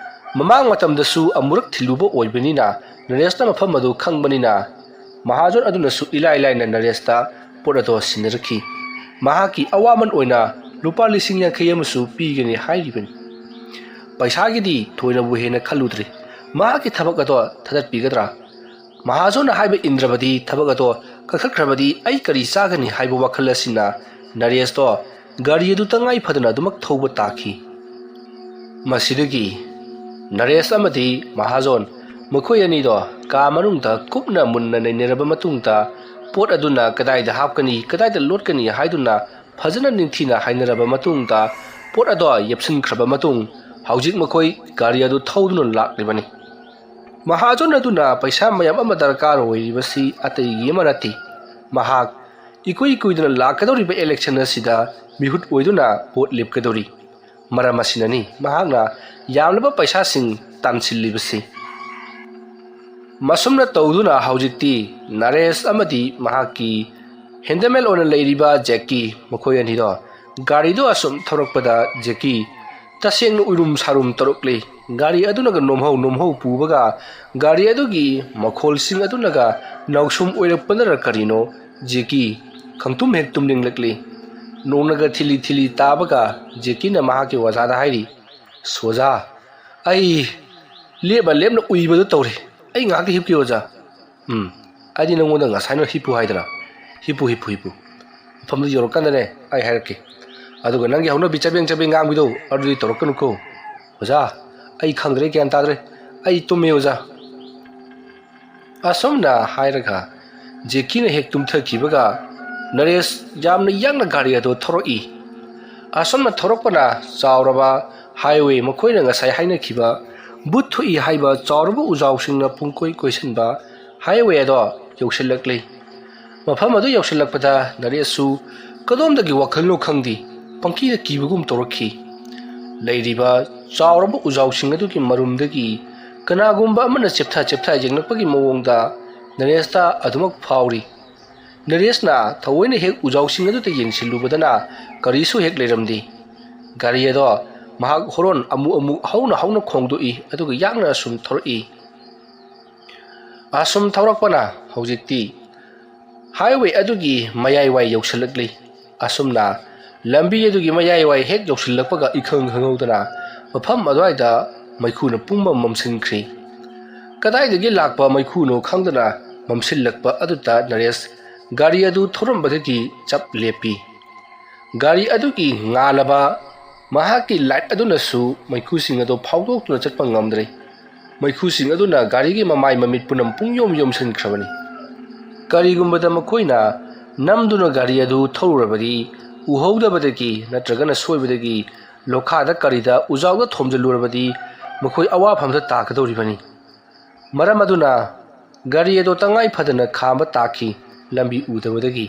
ꯃꯃꯥꯡ ꯃꯇꯝꯗꯁꯨ ꯑꯃꯨꯔꯛ ꯊꯤꯜꯂꯨꯕ ꯑꯣꯏꯕꯅꯤꯅ ꯅꯔꯦꯁꯅ ꯃꯐꯝ ꯑꯗꯨ ꯈꯪꯕꯅꯤꯅ ꯃꯍꯥꯖꯣꯟ ꯑꯗꯨꯅꯁꯨ ꯏꯂꯥꯏ ꯂꯥꯏꯅ ꯅꯔꯦꯁꯇ ꯄꯣꯠ ꯑꯗꯣ ꯁꯤꯟꯅꯔꯛꯈꯤ꯫ ꯃꯍꯥꯛꯀꯤ ꯑꯋꯥꯃꯟ ꯑꯣꯏꯅ ꯂꯨꯄꯥ ꯂꯤꯁꯤꯡ ꯌꯥꯡꯈꯩ ꯑꯃꯁꯨ ꯄꯤꯒꯅꯤ ꯍꯥꯏꯔꯤꯕꯅꯤ꯫ ꯄꯩꯁꯥꯒꯤꯗꯤ ꯊꯣꯏꯅꯕꯨ ꯍꯦꯟꯅ ꯈꯜꯂꯨꯗ꯭ꯔꯤ꯫ ꯃꯍꯥꯛꯀꯤ ꯊꯕꯛ ꯑꯗꯣ ꯊꯥꯗꯠꯄꯤꯒꯗ꯭ꯔꯥ? ꯃꯍꯥꯖꯣꯟꯅ ꯍꯥꯏꯕ ꯏꯟꯗ꯭ꯔꯕꯗꯤ, ꯊꯕꯛ ꯑꯗꯣ ꯀꯛꯊꯠꯈ꯭ꯔꯕꯗꯤ ꯑꯩ ꯀꯔꯤ ꯆꯥꯒꯅꯤ ꯍꯥꯏꯕ ꯋꯥꯈꯜ ꯑꯁꯤꯅ ꯅꯔꯦꯁꯇꯣ ꯒꯥꯔꯤ ꯑꯗꯨ ꯇꯉꯥꯏ ꯐꯗꯅ ꯑꯗꯨꯃꯛ ꯊꯧꯕ ꯇꯥꯈꯤ꯫ ꯃꯁꯤꯗꯒꯤ ꯅꯔꯦꯁ ꯑꯃꯗꯤ ꯃꯍꯥꯖꯣꯟ ꯃꯈꯣꯏ ꯑꯅꯤꯗꯣ ꯀꯥ ꯃꯅꯨꯡꯗ ꯀꯨꯞꯅ ꯃꯨꯟꯅ ꯅꯩꯅꯔꯕ ꯃꯇꯨꯡꯗ ꯄꯣꯠ ꯑꯗꯨꯅ ꯀꯗꯥꯏꯗ ꯍꯥꯞꯀꯅꯤ, ꯀꯗꯥꯏꯗ ꯂꯣꯠꯀꯅꯤ ꯍꯥꯏꯗꯨꯅ ꯐꯖꯅ ꯅꯤꯡꯊꯤꯅ ꯍꯥꯏꯅꯔꯕ ꯃꯇꯨꯡꯗ ꯄꯣꯠ ꯑꯗꯣ ꯌꯦꯞꯁꯤꯟꯈ꯭ꯔꯕ ꯃꯇꯨꯡ ꯍꯧꯖꯤꯛ ꯃꯈꯣꯏ ꯒꯥꯔꯤ ꯑꯗꯨ ꯊꯧꯗꯨꯅ ꯂꯥꯛꯂꯤꯕꯅꯤ꯫ ꯃꯍꯥꯖꯣꯟ ꯑꯗꯨꯅ ꯄꯩꯁꯥ ꯃꯌꯥꯝ ꯑꯃ ꯗꯔꯀꯥꯔ ꯑꯣꯏꯔꯤꯕꯁꯤ ꯑꯇꯩꯒꯤ ꯑꯃ ꯅꯠꯇꯦ꯫ ꯃꯍꯥꯛ ꯏꯀꯨꯏ ꯀꯨꯏꯗꯅ ꯂꯥꯛꯀꯗꯧꯔꯤꯕ ꯏꯂꯦꯛꯁꯟ ꯑꯁꯤꯗ ꯃꯤꯍꯨꯠ ꯑꯣꯏꯗꯨꯅ ꯚꯣꯠ ꯂꯦꯞꯀꯗꯧꯔꯤ꯫ ꯃꯔꯝ ꯑꯁꯤꯅꯅꯤ ꯃꯍꯥꯛꯅ ꯌꯥꯝꯂꯕ ꯄꯩꯁꯥꯁꯤꯡ ꯇꯥꯟꯁꯤꯜꯂꯤꯕꯁꯤ꯫ ꯃꯁꯨꯝꯅ ꯇꯧꯗꯨꯅ ꯍꯧꯖꯤꯛꯇꯤ ꯅꯔꯦꯁ ꯑꯃꯗꯤ ꯃꯍꯥꯛꯀꯤ ꯍꯦꯟꯗꯃꯦꯟ ꯑꯣꯏꯅ ꯂꯩꯔꯤꯕ ꯖꯦꯛꯀꯤ, ꯃꯈꯣꯏ ꯑꯅꯤꯗꯣ ꯒꯥꯔꯤꯗꯣ ꯑꯁꯨꯝ ꯊꯧꯔꯛꯄꯗ ꯖꯦꯛꯀꯤ ꯇꯁꯦꯡꯅ ꯎꯏꯔꯨꯝ ꯁꯥꯔꯨꯝ ꯇꯧꯔꯛꯂꯤ꯫ ꯒꯥꯔꯤ ꯑꯗꯨꯅꯒ ꯅꯣꯝꯍꯧ ꯅꯣꯝꯍꯧ ꯄꯨꯕꯒ, ꯒꯥꯔꯤ ꯑꯗꯨꯒꯤ ꯃꯈꯣꯜꯁꯤꯡ ꯑꯗꯨꯅꯒ ꯅꯥꯎꯁꯨꯝ ꯑꯣꯏꯔꯛꯄꯅꯔ ꯀꯔꯤꯅꯣ, ꯖꯦꯀꯤ ꯈꯪꯇꯨꯝ ꯍꯦꯛ ꯇꯨꯝꯅꯤꯡꯂꯛꯂꯤ꯫ ꯅꯣꯡꯅꯒ ꯊꯤꯂꯤ ꯊꯤꯂꯤ ꯇꯥꯕꯒ, ꯖꯦꯀꯤꯅ ꯃꯍꯥꯛꯀꯤ ꯑꯣꯖꯥꯗ ꯍꯥꯏꯔꯤ, "ꯑꯣꯖꯥ, ꯑꯩ ꯂꯦꯞꯅ ꯂꯦꯞꯅ ꯎꯏꯕꯗꯨ ꯇꯧꯔꯦ꯫ ꯑꯩ ꯉꯥꯏꯍꯥꯛꯇꯤ ꯍꯤꯞꯀꯦ ꯑꯣꯖꯥ꯫" "ꯎꯝ, ꯑꯩꯗꯤ ꯅꯪꯉꯣꯟꯗ ꯉꯁꯥꯏꯅ ꯍꯤꯞꯄꯨ ꯍꯥꯏꯗꯅ꯫ ꯍꯤꯞꯄꯨ, ꯍꯤꯞꯄꯨ, ꯍꯤꯞꯄꯨ꯫ ꯃꯐꯝꯗꯨ ꯌꯧꯔꯀꯥꯟꯗꯅꯦ ꯑꯩ ꯍꯥꯏꯔꯛꯀꯦ꯫ ꯑꯗꯨꯒ ꯅꯪꯒꯤ ꯍꯧꯅꯕꯤ ꯆꯕꯦꯡ ꯆꯕꯦꯡ ꯉꯥꯡꯕꯤꯗꯣ ꯑꯗꯨꯗꯤ ꯇꯧꯔꯛꯀꯅꯨꯀꯣ꯫ ꯑꯣꯖꯥ, ꯑꯩ ꯈꯪꯗ꯭ꯔꯦ, ꯒ꯭ꯌꯥꯟ ꯇꯥꯗ꯭ꯔꯦ꯫ ꯑꯩ ꯇꯨꯝꯃꯦ ꯑꯣꯖꯥ꯫" ꯑꯁꯨꯝꯅ ꯍꯥꯏꯔꯒ ꯖꯦꯀꯤꯅ ꯍꯦꯛ ꯇꯨꯝꯊꯈꯤꯕꯒ ꯅꯔꯦꯁ ꯌꯥꯝꯅ ꯌꯥꯡꯅ ꯒꯥꯔꯤ ꯑꯗꯨ ꯊꯧꯔꯛꯏ꯫ ꯑꯁꯨꯝꯅ ꯊꯧꯔꯛꯄꯅ ꯆꯥꯎꯔꯕ ꯍꯥꯏꯋꯦ, ꯃꯈꯣꯏꯅ ꯉꯁꯥꯏ ꯍꯥꯏꯅꯈꯤꯕ ꯕꯨꯠ ꯊꯣꯛꯏ ꯍꯥꯏꯕ ꯆꯥꯎꯔꯕ ꯎꯖꯥꯎꯁꯤꯡꯅ ꯄꯨꯡꯀꯣꯏ ꯀꯣꯏꯁꯤꯟꯕ ꯍꯥꯏꯋꯦ ꯑꯗꯣ ꯌꯧꯁꯤꯜꯂꯛꯂꯤ꯫ ꯃꯐꯝ ꯑꯗꯨ ꯌꯧꯁꯤꯜꯂꯛꯄꯗ ꯅꯔꯦꯁꯁꯨ ꯀꯗꯣꯝꯗꯒꯤ ꯋꯥꯈꯜꯅꯣ ꯈꯪꯗꯦ, ꯄꯪꯀꯤꯗ ꯀꯤꯕꯒꯨꯝ ꯇꯧꯔꯛꯈꯤ꯫ ꯂꯩꯔꯤꯕ ꯆꯥꯎꯔꯕ ꯎꯖꯥꯎꯁꯤꯡ ꯑꯗꯨꯒꯤ ꯃꯔꯨꯝꯗꯒꯤ ꯀꯅꯥꯒꯨꯝꯕ ꯑꯃꯅ ꯆꯦꯞꯊ ꯆꯦꯞꯊ ꯌꯦꯡꯂꯛꯄꯒꯤ ꯃꯑꯣꯡꯗ ꯅꯔꯦꯁꯇ ꯑꯗꯨꯃꯛ ꯐꯥꯎꯔꯤ꯫ ꯅꯔꯦꯁꯅ ꯊꯑꯣꯏꯅ ꯍꯦꯛ ꯎꯖꯥꯎꯁꯤꯡ ꯑꯗꯨꯗ ꯌꯦꯡꯁꯤꯜꯂꯨꯕꯗꯅ ꯀꯔꯤꯁꯨ ꯍꯦꯛ ꯂꯩꯔꯝꯗꯦ꯫ ꯒꯥꯔꯤ ꯑꯗꯣ ꯃꯍꯥꯛ ꯍꯣꯔꯣꯟ ꯑꯃꯨꯛ ꯑꯃꯨꯛ ꯍꯧꯅ ꯍꯧꯅ ꯈꯣꯡꯗꯣꯛꯏ, ꯑꯗꯨꯒ ꯌꯥꯡꯅ ꯑꯁꯨꯝ ꯊꯧꯔꯛꯏ꯫ ꯑꯁꯨꯝ ꯊꯧꯔꯛꯄꯅ ꯍꯧꯖꯤꯛꯇꯤ ꯍꯥꯏꯋꯦ ꯑꯗꯨꯒꯤ ꯃꯌꯥꯏꯋꯥꯏ ꯌꯧꯁꯤꯜꯂꯛꯂꯤ꯫ ꯑꯁꯨꯝꯅ ꯂꯝꯕꯤ ꯑꯗꯨꯒꯤ ꯃꯌꯥꯏꯋꯥꯏ ꯍꯦꯛ ꯌꯧꯁꯤꯜꯂꯛꯄꯒ ꯏꯈꯪ ꯈꯪꯍꯧꯗꯅ ꯃꯐꯝ ꯑꯗꯨꯋꯥꯏꯗ ꯃꯩꯈꯨꯅ ꯄꯨꯝꯕ ꯃꯝꯁꯤꯟꯈ꯭ꯔꯤ꯫ ꯀꯗꯥꯏꯗꯒꯤ ꯂꯥꯛꯄ ꯃꯩꯈꯨꯅꯣ ꯈꯪꯗꯅ ꯃꯝꯁꯤꯜꯂꯛꯄ ꯑꯗꯨꯗ ꯅꯔꯦꯁ ꯒꯥꯔꯤ ꯑꯗꯨ ꯊꯧꯔꯝꯕꯗꯒꯤ ꯆꯞ ꯂꯦꯞꯄꯤ꯫ ꯒꯥꯔꯤ ꯑꯗꯨꯒꯤ ꯉꯥꯜꯂꯕ ꯃꯍꯥꯛꯀꯤ ꯂꯥꯏꯠ ꯑꯗꯨꯅꯁꯨ ꯃꯩꯈꯨꯁꯤꯡ ꯑꯗꯨ ꯐꯥꯎꯗꯣꯛꯇꯨꯅ ꯆꯠꯄ ꯉꯝꯗ꯭ꯔꯦ꯫ ꯃꯩꯈꯨꯁꯤꯡ ꯑꯗꯨꯅ ꯒꯥꯔꯤꯒꯤ ꯃꯃꯥꯏ ꯃꯃꯤꯠ ꯄꯨꯝꯅꯃꯛ ꯄꯨꯡꯌꯣꯝ ꯌꯣꯝꯁꯤꯟꯈ꯭ꯔꯕꯅꯤ꯫ ꯀꯔꯤꯒꯨꯝꯕꯗ ꯃꯈꯣꯏꯅ ꯅꯝꯗꯨꯅ ꯒꯥꯔꯤ ꯑꯗꯨ ꯊꯧꯔꯨꯔꯕꯗꯤ, ꯎꯍꯧꯗꯕꯗꯒꯤ ꯅꯠꯇ꯭ꯔꯒꯅ ꯁꯣꯏꯕꯗꯒꯤ ꯂꯣꯈꯥꯗ ꯀꯔꯤꯗ ꯎꯖꯥꯎꯗ ꯊꯣꯝꯖꯤꯜꯂꯨꯔꯕꯗꯤ, ꯃꯈꯣꯏ ꯑꯋꯥꯐꯝꯗ ꯇꯥꯀꯗꯧꯔꯤꯕꯅꯤ꯫ ꯃꯔꯝ ꯑꯗꯨꯅ ꯒꯥꯔꯤ ꯑꯗꯨ ꯇꯉꯥꯏ ꯐꯗꯅ ꯈꯥꯝꯕ ꯇꯥꯈꯤ, ꯂꯝꯕꯤ ꯎꯗꯕꯗꯒꯤ꯫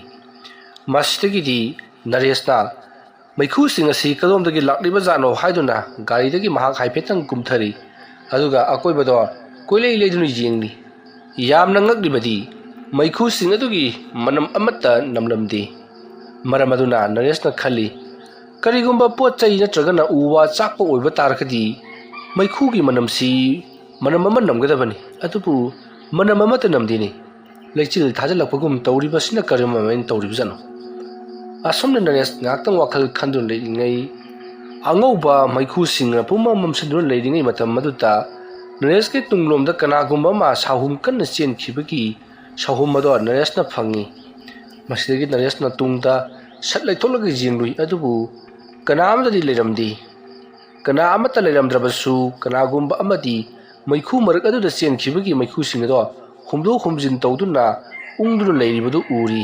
ꯃꯁꯤꯗꯒꯤꯗꯤ ꯅꯔꯦꯁꯅ ꯃꯩꯈꯨꯁꯤꯡ ꯑꯁꯤ ꯀꯗꯣꯝꯗꯒꯤ ꯂꯥꯛꯂꯤꯕ ꯖꯥꯠꯅꯣ ꯍꯥꯏꯗꯨꯅ ꯒꯥꯔꯤꯗꯒꯤ ꯃꯍꯥꯛ ꯍꯥꯏꯐꯦꯠꯇꯪ ꯀꯨꯝꯊꯔꯤ꯫ ꯑꯗꯨꯒ ꯑꯀꯣꯏꯕꯗꯣ ꯀꯣꯏꯂꯩ ꯂꯩꯗꯨꯅ ꯌꯦꯡꯂꯤ꯫ ꯌꯥꯝꯅ ꯉꯛꯂꯤꯕꯗꯤ ꯃꯩꯈꯨꯁꯤꯡ ꯑꯗꯨꯒꯤ ꯃꯅꯝ ꯑꯃꯠꯇ ꯅꯝꯂꯝꯗꯦ꯫ ꯃꯔꯝ ꯑꯗꯨꯅ ꯅꯔꯦꯁꯅ ꯈꯜꯂꯤ, ꯀꯔꯤꯒꯨꯝꯕ ꯄꯣꯠ ꯆꯩ ꯅꯠꯇ꯭ꯔꯒꯅ ꯎ ꯋꯥ ꯆꯥꯛꯄ ꯑꯣꯏꯕ ꯇꯥꯔꯒꯗꯤ ꯃꯩꯈꯨꯒꯤ ꯃꯅꯝꯁꯤ ꯃꯅꯝ ꯑꯃ ꯅꯝꯒꯗꯕꯅꯤ, ꯑꯗꯨꯕꯨ ꯃꯅꯝ ꯑꯃꯠꯇ ꯅꯝꯗꯦꯅꯦ꯫ ꯂꯩꯆꯤꯜ ꯊꯥꯖꯤꯜꯂꯛꯄꯒꯨꯝ ꯇꯧꯔꯤꯕꯁꯤꯅ ꯀꯔꯝꯍꯥꯏꯅ ꯇꯧꯔꯤꯕꯖꯥꯠꯅꯣ? ꯑꯁꯨꯝꯅ ꯅꯔꯦꯁ ꯉꯥꯏꯍꯥꯛꯇꯪ ꯋꯥꯈꯜ ꯈꯟꯗꯨꯅ ꯂꯩꯔꯤꯉꯩ, ꯑꯉꯧꯕ ꯃꯩꯈꯨꯁꯤꯡꯅ ꯄꯨꯝꯃꯝ ꯃꯝꯁꯤꯟꯗꯨꯅ ꯂꯩꯔꯤꯉꯩ ꯃꯇꯝ ꯑꯗꯨꯗ ꯅꯔꯦꯁꯀꯤ ꯇꯨꯡꯂꯣꯝꯗ ꯀꯅꯥꯒꯨꯝꯕ ꯑꯃ ꯁꯥꯍꯨꯝ ꯀꯟꯅ ꯆꯦꯟꯈꯤꯕꯒꯤ ꯁꯥꯍꯨꯝ ꯑꯗꯣ ꯅꯔꯦꯁꯅ ꯐꯪꯉꯤ꯫ ꯃꯁꯤꯗꯒꯤ ꯅꯔꯦꯁꯅ ꯇꯨꯡꯗ ꯁꯠ ꯂꯩꯊꯣꯛꯂꯒ ꯌꯦꯡꯂꯨꯏ, ꯑꯗꯨꯕꯨ ꯀꯅꯥ ꯑꯃꯠꯇꯗꯤ ꯂꯩꯔꯝꯗꯦ꯫ ꯀꯅꯥ ꯑꯃꯠꯇ ꯂꯩꯔꯝꯗ꯭ꯔꯕꯁꯨ ꯀꯅꯥꯒꯨꯝꯕ ꯑꯃꯗꯤ ꯃꯩꯈꯨ ꯃꯔꯛ ꯑꯗꯨꯗ ꯆꯦꯟꯈꯤꯕꯒꯤ ꯃꯩꯈꯨꯁꯤꯡ ꯑꯗꯣ ꯍꯨꯝꯗꯣꯛ ꯍꯨꯝꯖꯤꯟ ꯇꯧꯗꯨꯅ ꯎꯪꯗꯨꯅ ꯂꯩꯔꯤꯕꯗꯨ ꯎꯔꯤ꯫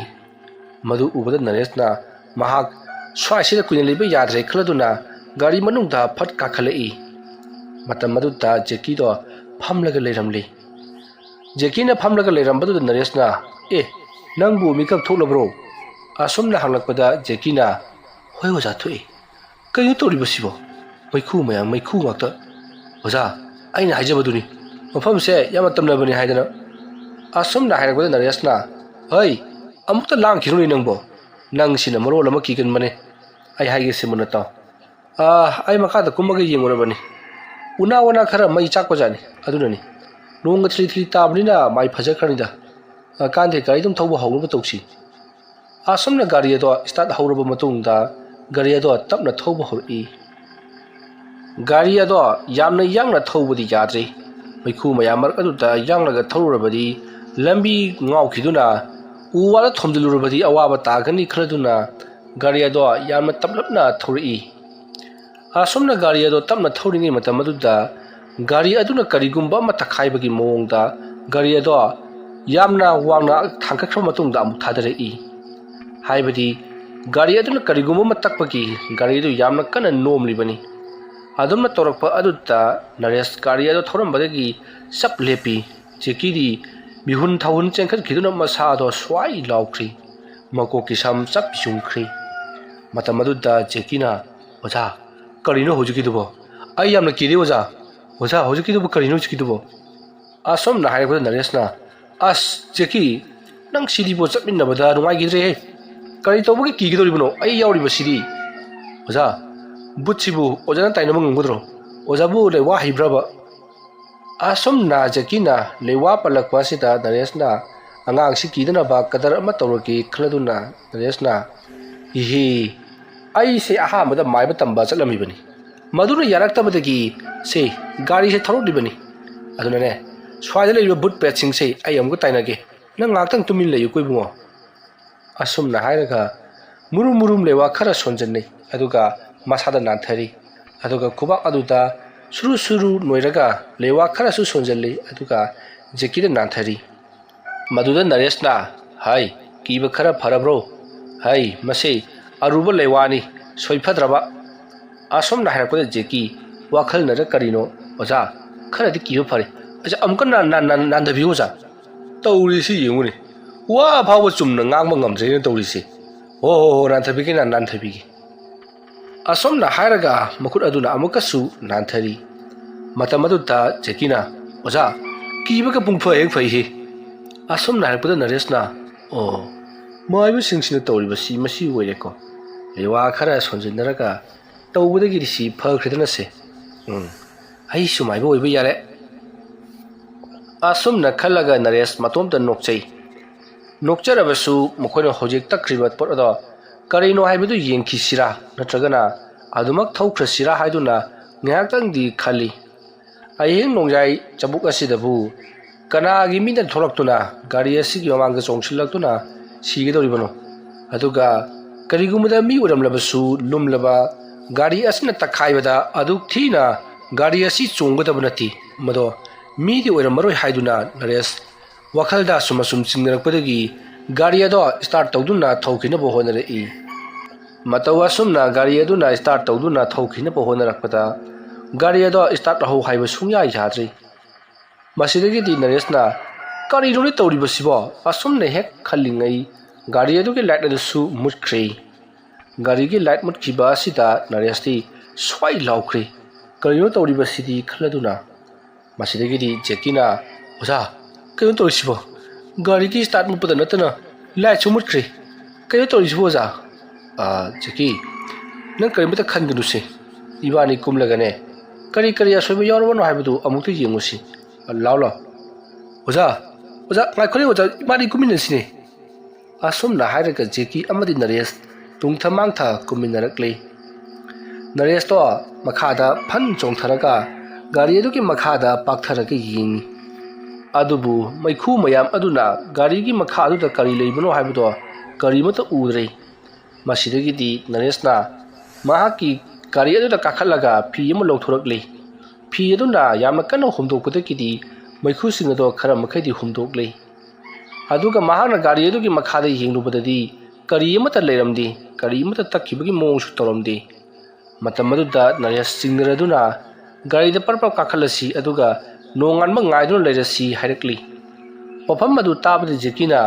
ꯃꯗꯨ ꯎꯕꯗ ꯅꯔꯦꯁꯅ ꯃꯍꯥꯛ ꯁ꯭ꯋꯥꯏꯁꯤꯗ ꯀꯨꯏꯅ ꯂꯩꯕ ꯌꯥꯗ꯭ꯔꯦ ꯈꯜꯂꯗꯨꯅ ꯒꯥꯔꯤ ꯃꯅꯨꯡꯗ ꯐꯠ ꯀꯥꯈꯠꯂꯛꯏ꯫ ꯃꯇꯝ ꯑꯗꯨꯗ ꯖꯦꯀꯤꯗꯣ ꯐꯝꯂꯒ ꯂꯩꯔꯝꯂꯤ꯫ ꯖꯦꯀꯤꯅ ꯐꯝꯂꯒ ꯂꯩꯔꯝꯕꯗꯨꯗ ꯅꯔꯦꯁꯅ, "ꯑꯦ, ꯅꯪꯕꯨ ꯃꯤꯀꯞ ꯊꯣꯛꯂꯕ꯭ꯔꯣ?" ꯑꯁꯨꯝꯅ ꯍꯪꯂꯛꯄꯗ ꯖꯦꯀꯤꯅ, "ꯍꯣꯏ ꯑꯣꯖꯥ, ꯊꯣꯛꯏ꯫ ꯀꯩꯅꯣ ꯇꯧꯔꯤꯕꯁꯤꯕꯣ? ꯃꯩꯈꯨ ꯃꯌꯥꯝ, ꯃꯩꯈꯨ ꯉꯥꯛꯇ꯫ ꯑꯣꯖꯥ, ꯑꯩꯅ ꯍꯥꯏꯖꯕꯗꯨꯅꯤ, ꯃꯐꯝꯁꯦ ꯌꯥꯝꯅ ꯇꯝꯅꯕꯅꯤ ꯍꯥꯏꯗꯅ꯫" ꯑꯁꯨꯝꯅ ꯍꯥꯏꯔꯛꯄꯗ ꯅꯔꯦꯁꯅ, "ꯍꯩ, ꯑꯃꯨꯛꯇ ꯂꯥꯡꯈꯤꯅꯨꯅꯦ ꯅꯪꯕꯣ꯫ ꯅꯪꯁꯤꯅ ꯃꯔꯣꯜ ꯑꯃ ꯀꯤꯒꯟꯕꯅꯦ꯫ ꯑꯩ ꯍꯥꯏꯒꯦꯁꯦ ꯃꯨꯟꯅ ꯇꯥꯎ꯫ ꯑꯥ, ꯑꯩ ꯃꯈꯥꯗ ꯀꯨꯝꯃꯒ ꯌꯦꯡꯉꯨꯔꯕꯅꯤ꯫ ꯎꯅꯥ ꯋꯥꯅꯥ ꯈꯔ ꯃꯩ ꯆꯥꯛꯄꯖꯥꯠꯅꯤ, ꯑꯗꯨꯅꯅꯤ꯫ ꯅꯣꯡꯒ ꯊꯤꯂꯤ ꯊꯤꯂꯤ ꯇꯥꯕꯅꯤꯅ ꯃꯥꯏ ꯐꯖꯈ꯭ꯔꯅꯤꯗ꯫ ꯑ, ꯀꯥꯟꯗꯦ, ꯒꯥꯔꯤ ꯑꯗꯨꯝ ꯊꯧꯕ ꯍꯧꯅꯕ ꯇꯧꯁꯤ꯫" ꯑꯁꯨꯝꯅ ꯒꯥꯔꯤ ꯑꯗꯣ ꯁ꯭ꯇꯥꯔꯠ ꯍꯧꯔꯕ ꯃꯇꯨꯡꯗ ꯒꯥꯔꯤ ꯑꯗꯣ ꯇꯞꯅ ꯊꯧꯕ ꯍꯧꯔꯛꯏ꯫ ꯒꯥꯔꯤ ꯑꯗꯣ ꯌꯥꯝꯅ ꯌꯥꯡꯅ ꯊꯧꯕꯗꯤ ꯌꯥꯗ꯭ꯔꯤ꯫ ꯃꯩꯈꯨ ꯃꯌꯥꯝ ꯃꯔꯛ ꯑꯗꯨꯗ ꯌꯥꯡꯂꯒ ꯊꯧꯔꯨꯔꯕꯗꯤ ꯂꯝꯕꯤ ꯉꯥꯎꯈꯤꯗꯨꯅ ꯎ ꯋꯥꯗ ꯊꯣꯝꯖꯤꯜꯂꯨꯔꯕꯗꯤ ꯑꯋꯥꯕ ꯇꯥꯒꯅꯤ ꯈꯜꯂꯗꯨꯅ ꯒꯥꯔꯤ ꯑꯗꯣ ꯌꯥꯝꯅ ꯇꯞꯂꯞꯅ ꯊꯧꯔꯛꯏ꯫ ꯑꯁꯨꯝꯅ ꯒꯥꯔꯤ ꯑꯗꯣ ꯇꯞꯅ ꯊꯧꯔꯤꯉꯩ ꯃꯇꯝ ꯑꯗꯨꯗ ꯒꯥꯔꯤ ꯑꯗꯨꯅ ꯀꯔꯤꯒꯨꯝꯕ ꯑꯃ ꯇꯛꯈꯥꯏꯕꯒꯤ ꯃꯑꯣꯡꯗ ꯒꯥꯔꯤ ꯑꯗꯣ ꯌꯥꯝꯅ ꯋꯥꯡꯅ ꯊꯥꯡꯒꯠꯈ꯭ꯔꯕ ꯃꯇꯨꯡꯗ ꯑꯃꯨꯛ ꯊꯥꯗꯔꯛꯏ꯫ ꯍꯥꯏꯕꯗꯤ ꯒꯥꯔꯤ ꯑꯗꯨꯅ ꯀꯔꯤꯒꯨꯝꯕ ꯑꯃ ꯇꯛꯄꯒꯤ ꯒꯥꯔꯤ ꯑꯗꯨ ꯌꯥꯝꯅ ꯀꯟꯅ ꯅꯣꯝꯂꯤꯕꯅꯤ꯫ ꯑꯗꯨꯝꯅ ꯇꯧꯔꯛꯄ ꯑꯗꯨꯗ ꯅꯔꯦꯁ ꯒꯥꯔꯤ ꯑꯗꯨ ꯊꯧꯔꯝꯕꯗꯒꯤ ꯆꯞ ꯂꯦꯞꯄꯤ꯫ ꯖꯦꯀꯤꯗꯤ ꯃꯤꯍꯨꯟ ꯊꯥꯍꯨꯟ ꯆꯦꯟꯈꯠꯈꯤꯗꯨꯅ ꯃꯁꯥꯗꯣ ꯁ꯭ꯋꯥꯏ ꯂꯥꯎꯈ꯭ꯔꯤ꯫ ꯃꯀꯣꯛꯀꯤ ꯁꯝ ꯆꯞ ꯌꯨꯡꯈ꯭ꯔꯤ꯫ ꯃꯇꯝ ꯑꯗꯨꯗ ꯖꯦꯀꯤꯅ, "ꯑꯣꯖꯥ, ꯀꯔꯤꯅꯣ ꯍꯧꯖꯤꯛꯀꯤꯗꯨꯕꯣ? ꯑꯩ ꯌꯥꯝꯅ ꯀꯤꯔꯦ ꯑꯣꯖꯥ꯫ ꯑꯣꯖꯥ, ꯍꯧꯖꯤꯛꯀꯤꯗꯨꯕꯨ ꯀꯔꯤꯅꯣ ꯍꯧꯖꯤꯛꯀꯤꯗꯨꯕꯣ?" ꯑꯁꯨꯝꯅ ꯍꯥꯏꯔꯛꯄꯗ ꯅꯔꯦꯁꯅ, "ꯑꯁ, ꯖꯦꯀꯤ, ꯅꯪ ꯁꯤꯗꯤꯕꯣ ꯆꯠꯃꯤꯟꯅꯕꯗ ꯅꯨꯡꯉꯥꯏꯈꯤꯗ꯭ꯔꯦꯍꯦ꯫ ꯀꯔꯤ ꯇꯧꯕꯒꯤ ꯀꯤꯒꯗꯧꯔꯤꯕꯅꯣ? ꯑꯩ ꯌꯥꯎꯔꯤꯕꯁꯤꯗꯤ꯫" ꯑꯣꯖꯥ, ꯕꯨꯠꯁꯤꯕꯨ ꯑꯣꯖꯥꯅ ꯇꯥꯏꯅꯕ ꯉꯝꯒꯗ꯭ꯔꯣ? ꯑꯣꯖꯥꯕꯨ ꯂꯩꯋꯥ ꯍꯩꯕ꯭ꯔꯕ? ꯑꯁꯨꯝꯅ ꯖꯦꯀꯤꯅ ꯂꯩꯋꯥ ꯄꯜꯂꯛꯄ ꯑꯁꯤꯗ ꯅꯔꯦꯁꯅ ꯑꯉꯥꯡꯁꯤ ꯀꯤꯗꯅꯕ ꯀꯗꯔ ꯑꯃ ꯇꯧꯔꯒꯦ ꯈꯜꯂꯗꯨꯅ ꯅꯔꯦꯁꯅ, "ꯏꯍꯤ, ꯑꯩꯁꯦ ꯑꯍꯥꯟꯕꯗ ꯃꯥꯏꯕ ꯇꯝꯕ ꯆꯠꯂꯝꯃꯤꯕꯅꯤ꯫ ꯃꯗꯨꯅ ꯌꯥꯔꯛꯇꯕꯗꯒꯤ ꯁꯦ ꯒꯥꯔꯤꯁꯦ ꯊꯧꯔꯛꯂꯤꯕꯅꯤ꯫ ꯑꯗꯨꯅꯅꯦ, ꯁ꯭ꯋꯥꯏꯗ ꯂꯩꯔꯤꯕ ꯕꯨꯠ ꯄ꯭ꯔꯦꯠꯁꯤꯡꯁꯦ ꯑꯩ ꯑꯃꯨꯛꯀ ꯇꯥꯏꯅꯒꯦ꯫ ꯅꯪ ꯉꯥꯏꯍꯥꯛꯇꯪ ꯇꯨꯃꯤꯟ ꯂꯩꯌꯨꯀꯣ ꯏꯕꯨꯡꯉꯣ"꯫ ꯑꯁꯨꯝꯅ ꯍꯥꯏꯔꯒ ꯃꯨꯔꯨꯝ ꯃꯨꯔꯨꯝ ꯂꯩꯋꯥ ꯈꯔ ꯁꯣꯟꯖꯟꯅꯩ, ꯑꯗꯨꯒ ꯃꯁꯥꯗ ꯅꯥꯟꯊꯔꯤ꯫ ꯑꯗꯨꯒ ꯈꯨꯕꯥꯛ ꯑꯗꯨꯗ ꯁꯨꯔꯨ ꯁꯨꯔꯨ ꯅꯣꯏꯔꯒ ꯂꯩꯋꯥ ꯈꯔꯁꯨ ꯁꯣꯟꯖꯜꯂꯤ, ꯑꯗꯨꯒ ꯖꯦꯀꯤꯗ ꯅꯥꯟꯊꯔꯤ꯫ ꯃꯗꯨꯗ ꯅꯔꯦꯁꯅ, "ꯍꯥꯏ, ꯀꯤꯕ ꯈꯔ ꯐꯔꯕ꯭ꯔꯣ? ꯍꯥꯏ, ꯃꯁꯤ ꯑꯔꯨꯕ ꯂꯩꯋꯥꯅꯤ, ꯁꯣꯏꯐꯗ꯭ꯔꯕ"꯫ ꯑꯁꯨꯝꯅ ꯍꯥꯏꯔꯛꯄꯗ ꯖꯦꯀꯤ ꯋꯥꯈꯜꯅꯔ ꯀꯔꯤꯅꯣ, "ꯑꯣꯖꯥ, ꯈꯔꯗꯤ ꯀꯤꯕ ꯐꯔꯦ꯫ ꯑꯣꯖꯥ, ꯑꯃꯨꯛꯀ ꯅꯥꯟ-, ꯅꯥꯟ-, ꯅꯥꯟ-, ꯅꯥꯟꯊꯕꯤꯌꯨ ꯑꯣꯖꯥ"꯫ ꯇꯧꯔꯤꯁꯤ ꯌꯦꯡꯉꯨꯅꯦ, ꯋꯥ ꯐꯥꯎꯕ ꯆꯨꯝꯅ ꯉꯥꯡꯕ ꯉꯝꯗ꯭ꯔꯦꯅ ꯇꯧꯔꯤꯁꯦ꯫ "ꯍꯣ, ꯍꯣ, ꯍꯣ, ꯅꯥꯟꯊꯕꯤꯒꯦ, ꯅꯥꯟ-, ꯅꯥꯟꯊꯕꯤꯒꯦ"꯫ ꯑꯁꯨꯝꯅ ꯍꯥꯏꯔꯒ ꯃꯈꯨꯠ ꯑꯗꯨꯅ ꯑꯃꯨꯛꯀꯁꯨ ꯅꯥꯟꯊꯔꯤ꯫ ꯃꯇꯝ ꯑꯗꯨꯗ ꯖꯦꯀꯤꯅ, "ꯑꯣꯖꯥ, ꯀꯤꯕꯒ ꯄꯨꯡꯐ ꯍꯦꯛ ꯐꯩꯍꯦ"꯫ ꯑꯁꯨꯝꯅ ꯍꯥꯏꯔꯛꯄꯗ ꯅꯔꯦꯁꯅ, "ꯑꯣ, ꯃꯥꯏꯕꯁꯤꯡꯁꯤꯅ ꯇꯧꯔꯤꯕꯁꯤ ꯃꯁꯤ ꯑꯣꯏꯔꯦꯀꯣ꯫ ꯂꯩꯋꯥ ꯈꯔ ꯁꯣꯟꯖꯤꯟꯅꯔꯒ ꯇꯧꯕꯗꯒꯤꯗꯤ ꯁꯤ ꯐꯈ꯭ꯔꯦꯗꯅꯁꯦ꯫ ꯎꯝ, ꯑꯩꯁꯨ ꯃꯥꯏꯕ ꯑꯣꯏꯕ ꯌꯥꯔꯦ"꯫ ꯑꯁꯨꯝꯅ ꯈꯜꯂꯒ ꯅꯔꯦꯁ ꯃꯇꯣꯝꯇ ꯅꯣꯛꯆꯩ꯫ ꯅꯣꯛꯆꯔꯕꯁꯨ ꯃꯈꯣꯏꯅ ꯍꯧꯖꯤꯛ ꯇꯛꯈ꯭ꯔꯤꯕ ꯄꯣꯠ ꯑꯗꯣ ꯀꯔꯤꯅꯣ ꯍꯥꯏꯕꯗꯨ ꯌꯦꯡꯈꯤꯁꯤꯔꯥ, ꯅꯠꯇ꯭ꯔꯒꯅ ꯑꯗꯨꯃꯛ ꯊꯧꯈ꯭ꯔꯁꯤꯔꯥ ꯍꯥꯏꯗꯨꯅ ꯉꯥꯏꯍꯥꯛꯇꯪꯗꯤ ꯈꯜꯂꯤ꯫ ꯑꯍꯤꯡ ꯅꯣꯡꯌꯥꯏ ꯆꯕꯨꯛ ꯑꯁꯤꯗꯕꯨ ꯀꯅꯥꯒꯤ ꯃꯤꯅ ꯊꯣꯛꯂꯛꯇꯨꯅ ꯒꯥꯔꯤ ꯑꯁꯤꯒꯤ ꯃꯃꯥꯡꯗ ꯆꯣꯡꯁꯤꯜꯂꯛꯇꯨꯅ ꯁꯤꯒꯗꯧꯔꯤꯕꯅꯣ? ꯑꯗꯨꯒ ꯀꯔꯤꯒꯨꯝꯕꯗ ꯃꯤ ꯑꯣꯏꯔꯝꯂꯕꯁꯨ ꯂꯨꯝꯂꯕ ꯒꯥꯔꯤ ꯑꯁꯤꯅ ꯇꯛꯈꯥꯏꯕꯗ ꯑꯗꯨꯛ ꯊꯤꯅ ꯒꯥꯔꯤ ꯑꯁꯤ ꯆꯣꯡꯒꯗꯕ ꯅꯠꯇꯦ꯫ ꯃꯗꯣ ꯃꯤꯗꯤ ꯑꯣꯏꯔꯝꯃꯔꯣꯏ ꯍꯥꯏꯗꯨꯅ ꯅꯔꯦꯁ ꯋꯥꯈꯜꯗ ꯑꯁꯨꯝ ꯑꯁꯨꯝ ꯆꯤꯡꯅꯔꯛꯄꯗꯒꯤ ꯒꯥꯔꯤ ꯑꯗꯣ ꯁ꯭ꯇꯥꯔꯠ ꯇꯧꯗꯨꯅ ꯊꯧꯈꯤꯅꯕ ꯍꯣꯠꯅꯔꯛꯏ꯫ ꯃꯇꯧ ꯑꯁꯨꯝꯅ ꯒꯥꯔꯤ ꯑꯗꯨꯅ ꯁ꯭ꯇꯥꯔꯠ ꯇꯧꯗꯨꯅ ꯊꯧꯈꯤꯅꯕ ꯍꯣꯠꯅꯔꯛꯄꯗ ꯒꯥꯔꯤ ꯑꯗꯣ ꯁ꯭ꯇꯥꯔꯠ ꯇꯧꯍꯧ ꯍꯥꯏꯕ ꯁꯨꯡꯌꯥ ꯌꯥꯗ꯭ꯔꯤ꯫ ꯃꯁꯤꯗꯒꯤꯗꯤ ꯅꯔꯦꯁꯅ, "ꯀꯔꯤꯅꯣꯅꯦ ꯇꯧꯔꯤꯕꯁꯤꯕꯣ?" ꯑꯁꯨꯝꯅ ꯍꯦꯛ ꯈꯜꯂꯤꯉꯩ ꯒꯥꯔꯤ ꯑꯗꯨꯒꯤ ꯂꯥꯏꯠ ꯑꯗꯨꯁꯨ ꯃꯨꯠꯈ꯭ꯔꯦ꯫ ꯒꯥꯔꯤꯒꯤ ꯂꯥꯏꯠ ꯃꯨꯠꯈꯤꯕ ꯑꯁꯤꯗ ꯅꯔꯦꯁꯇꯤ ꯁ꯭ꯋꯥꯏ ꯂꯥꯎꯈ꯭ꯔꯦ꯫ "ꯀꯔꯤꯅꯣ ꯇꯧꯔꯤꯕꯁꯤꯗꯤ?" ꯈꯜꯂꯗꯨꯅ ꯃꯁꯤꯗꯒꯤꯗꯤ ꯖꯦꯀꯤꯅ, "ꯑꯣꯖꯥ, ꯀꯩꯅꯣ ꯇꯧꯔꯤꯁꯤꯕꯣ? ꯒꯥꯔꯤꯒꯤ ꯁ꯭ꯇꯥꯔꯠ ꯃꯨꯠꯄꯗ ꯅꯠꯇꯅ ꯂꯥꯏꯠꯁꯨ ꯃꯨꯠꯈ꯭ꯔꯦ꯫ ꯀꯩꯅꯣ ꯇꯧꯔꯤꯁꯤꯕꯣ, ꯑꯣꯖꯥ?" "ꯑꯥ, ꯖꯦꯀꯤ, ꯅꯪ ꯀꯔꯤꯃꯇ ꯈꯟꯒꯅꯨꯁꯦ꯫ ꯏꯕꯥꯅꯤ ꯀꯨꯝꯂꯒꯅꯦ, ꯀꯔꯤ ꯀꯔꯤ ꯑꯁꯣꯏꯕ ꯌꯥꯎꯔꯕꯅꯣ ꯍꯥꯏꯕꯗꯨ ꯑꯃꯨꯛꯇ ꯌꯦꯡꯉꯨꯁꯤ꯫ ꯂꯥꯎ ꯂꯥꯎ꯫ ꯑꯣꯖꯥ, ꯑꯣꯖꯥ, ꯉꯥꯏꯈꯣꯅꯦ ꯑꯣꯖꯥ, ꯏꯕꯥꯅꯤ ꯀꯨꯝꯃꯤꯟꯅꯁꯤꯅꯦ꯫ ꯑꯁꯨꯝꯅ ꯍꯥꯏꯔꯒ ꯖꯦꯀꯤ ꯑꯃꯗꯤ ꯅꯔꯦꯁ ꯇꯨꯡꯊ ꯃꯥꯡꯊ ꯀꯨꯝꯃꯤꯟꯅꯔꯛꯂꯤ꯫ ꯅꯔꯦꯁꯇꯣ ꯃꯈꯥꯗ ꯐꯟ ꯆꯣꯡꯊꯔꯒ ꯒꯥꯔꯤ ꯑꯗꯨꯒꯤ ꯃꯈꯥꯗ ꯄꯥꯛꯊꯔꯒ ꯌꯦꯡꯉꯤ꯫ ꯑꯗꯨꯕꯨ ꯃꯩꯈꯨ ꯃꯌꯥꯝ ꯑꯗꯨꯅ ꯒꯥꯔꯤꯒꯤ ꯃꯈꯥ ꯑꯗꯨꯗ ꯀꯔꯤ ꯂꯩꯕꯅꯣ ꯍꯥꯏꯕꯗꯣ ꯀꯔꯤꯃꯠꯇ ꯎꯗ꯭ꯔꯦ꯫ ꯃꯁꯤꯗꯒꯤꯗꯤ ꯅꯔꯦꯁꯅ ꯃꯍꯥꯛꯀꯤ ꯒꯥꯔꯤ ꯑꯗꯨꯗ ꯀꯥꯈꯠꯂꯒ ꯐꯤ ꯑꯃ ꯂꯧꯊꯣꯔꯛꯂꯤ꯫ ꯐꯤ ꯑꯗꯨꯅ ꯌꯥꯝꯅ ꯀꯟꯅ ꯍꯨꯝꯗꯣꯛꯄꯗꯒꯤꯗꯤ ꯃꯩꯈꯨꯁꯤꯡ ꯑꯗꯣ ꯈꯔ ꯃꯈꯩꯗꯤ ꯍꯨꯝꯗꯣꯛꯂꯤ꯫ ꯑꯗꯨꯒ ꯃꯍꯥꯛꯅ ꯒꯥꯔꯤ ꯑꯗꯨꯒꯤ ꯃꯈꯥꯗ ꯌꯦꯡꯂꯨꯕꯗꯗꯤ ꯀꯔꯤ ꯑꯃꯠꯇ ꯂꯩꯔꯝꯗꯦ, ꯀꯔꯤ ꯑꯃꯠꯇ ꯇꯛꯈꯤꯕꯒꯤ ꯃꯑꯣꯡꯁꯨ ꯇꯧꯔꯝꯗꯦ꯫ ꯃꯇꯝ ꯑꯗꯨꯗ ꯅꯔꯦꯁ ꯆꯤꯡꯅꯔꯗꯨꯅ ꯒꯥꯔꯤꯗ ꯄꯔꯞ ꯄꯔꯞ ꯀꯥꯈꯠꯂꯁꯤ, ꯑꯗꯨꯒ ꯅꯣꯡꯉꯥꯟꯕ ꯉꯥꯏꯗꯨꯅ ꯂꯩꯔꯁꯤ ꯍꯥꯏꯔꯛꯂꯤ꯫ ꯋꯥꯐꯝ ꯑꯗꯨ ꯇꯥꯕꯗ ꯖꯦꯀꯤꯅ,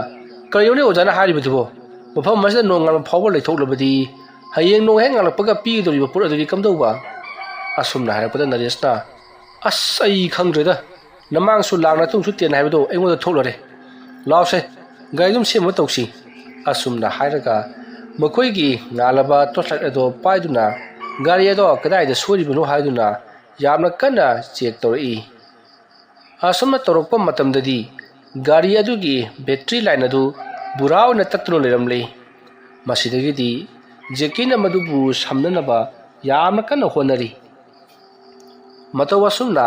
"ꯀꯔꯤꯅꯣꯅꯦ ꯑꯣꯖꯥꯅ ꯍꯥꯏꯔꯤꯕꯗꯨꯕꯣ? ꯃꯐꯝ ꯑꯁꯤꯗ ꯅꯣꯡꯉꯥꯟꯕ ꯐꯥꯎꯕ ꯂꯩꯊꯣꯛꯂꯕꯗꯤ ꯍꯌꯦꯡ ꯅꯣꯡ ꯍꯦꯛ ꯉꯥꯜꯂꯛꯄꯒ ꯄꯤꯒꯗꯧꯔꯤꯕ ꯄꯣꯠ ꯑꯗꯨꯗꯤ ꯀꯝꯗꯧꯕ?" ꯑꯁꯨꯝꯅ ꯍꯥꯏꯔꯛꯄꯗ ꯅꯔꯦꯁꯅ, "ꯑꯁ, ꯑꯩ ꯈꯪꯗ꯭ꯔꯦꯗ, ꯅꯃꯥꯡꯁꯨ ꯂꯥꯡꯅ ꯇꯨꯡꯁꯨ ꯇꯦꯟ ꯍꯥꯏꯕꯗꯣ ꯑꯩꯉꯣꯟꯗ ꯊꯣꯛꯂꯔꯦ꯫ ꯂꯥꯎꯁꯦ, ꯒꯥꯔꯤ ꯑꯗꯨꯝ ꯁꯦꯝꯕ ꯇꯧꯁꯤ꯫" ꯑꯁꯨꯝꯅ ꯍꯥꯏꯔꯒ ꯃꯈꯣꯏꯒꯤ ꯉꯥꯜꯂꯕ ꯇꯣꯔꯆ ꯂꯥꯏꯠ ꯑꯗꯣ ꯄꯥꯏꯗꯨꯅ ꯒꯥꯔꯤ ꯑꯗꯣ ꯀꯗꯥꯏꯗ ꯁꯣꯏꯔꯤꯕꯅꯣ ꯍꯥꯏꯗꯨꯅ ꯌꯥꯝꯅ ꯀꯟꯅ ꯆꯦꯛ ꯇꯧꯔꯛꯏ꯫ ꯑꯁꯨꯝꯅ ꯇꯧꯔꯛꯄ ꯃꯇꯝꯗꯗꯤ ꯒꯥꯔꯤ ꯑꯗꯨꯒꯤ ꯕꯦꯇ꯭ꯔꯤ ꯂꯥꯏꯟ ꯑꯗꯨ ꯕꯨꯔꯥ ꯑꯣꯏꯅ ꯇꯠꯇꯨꯅ ꯂꯩꯔꯝꯂꯦ꯫ ꯃꯁꯤꯗꯒꯤꯗꯤ ꯖꯦꯀꯤꯅ ꯃꯗꯨꯕꯨ ꯁꯝꯅꯅꯕ ꯌꯥꯝꯅ ꯀꯟꯅ ꯍꯣꯠꯅꯔꯤ꯫ ꯃꯇꯧ ꯑꯁꯨꯝꯅ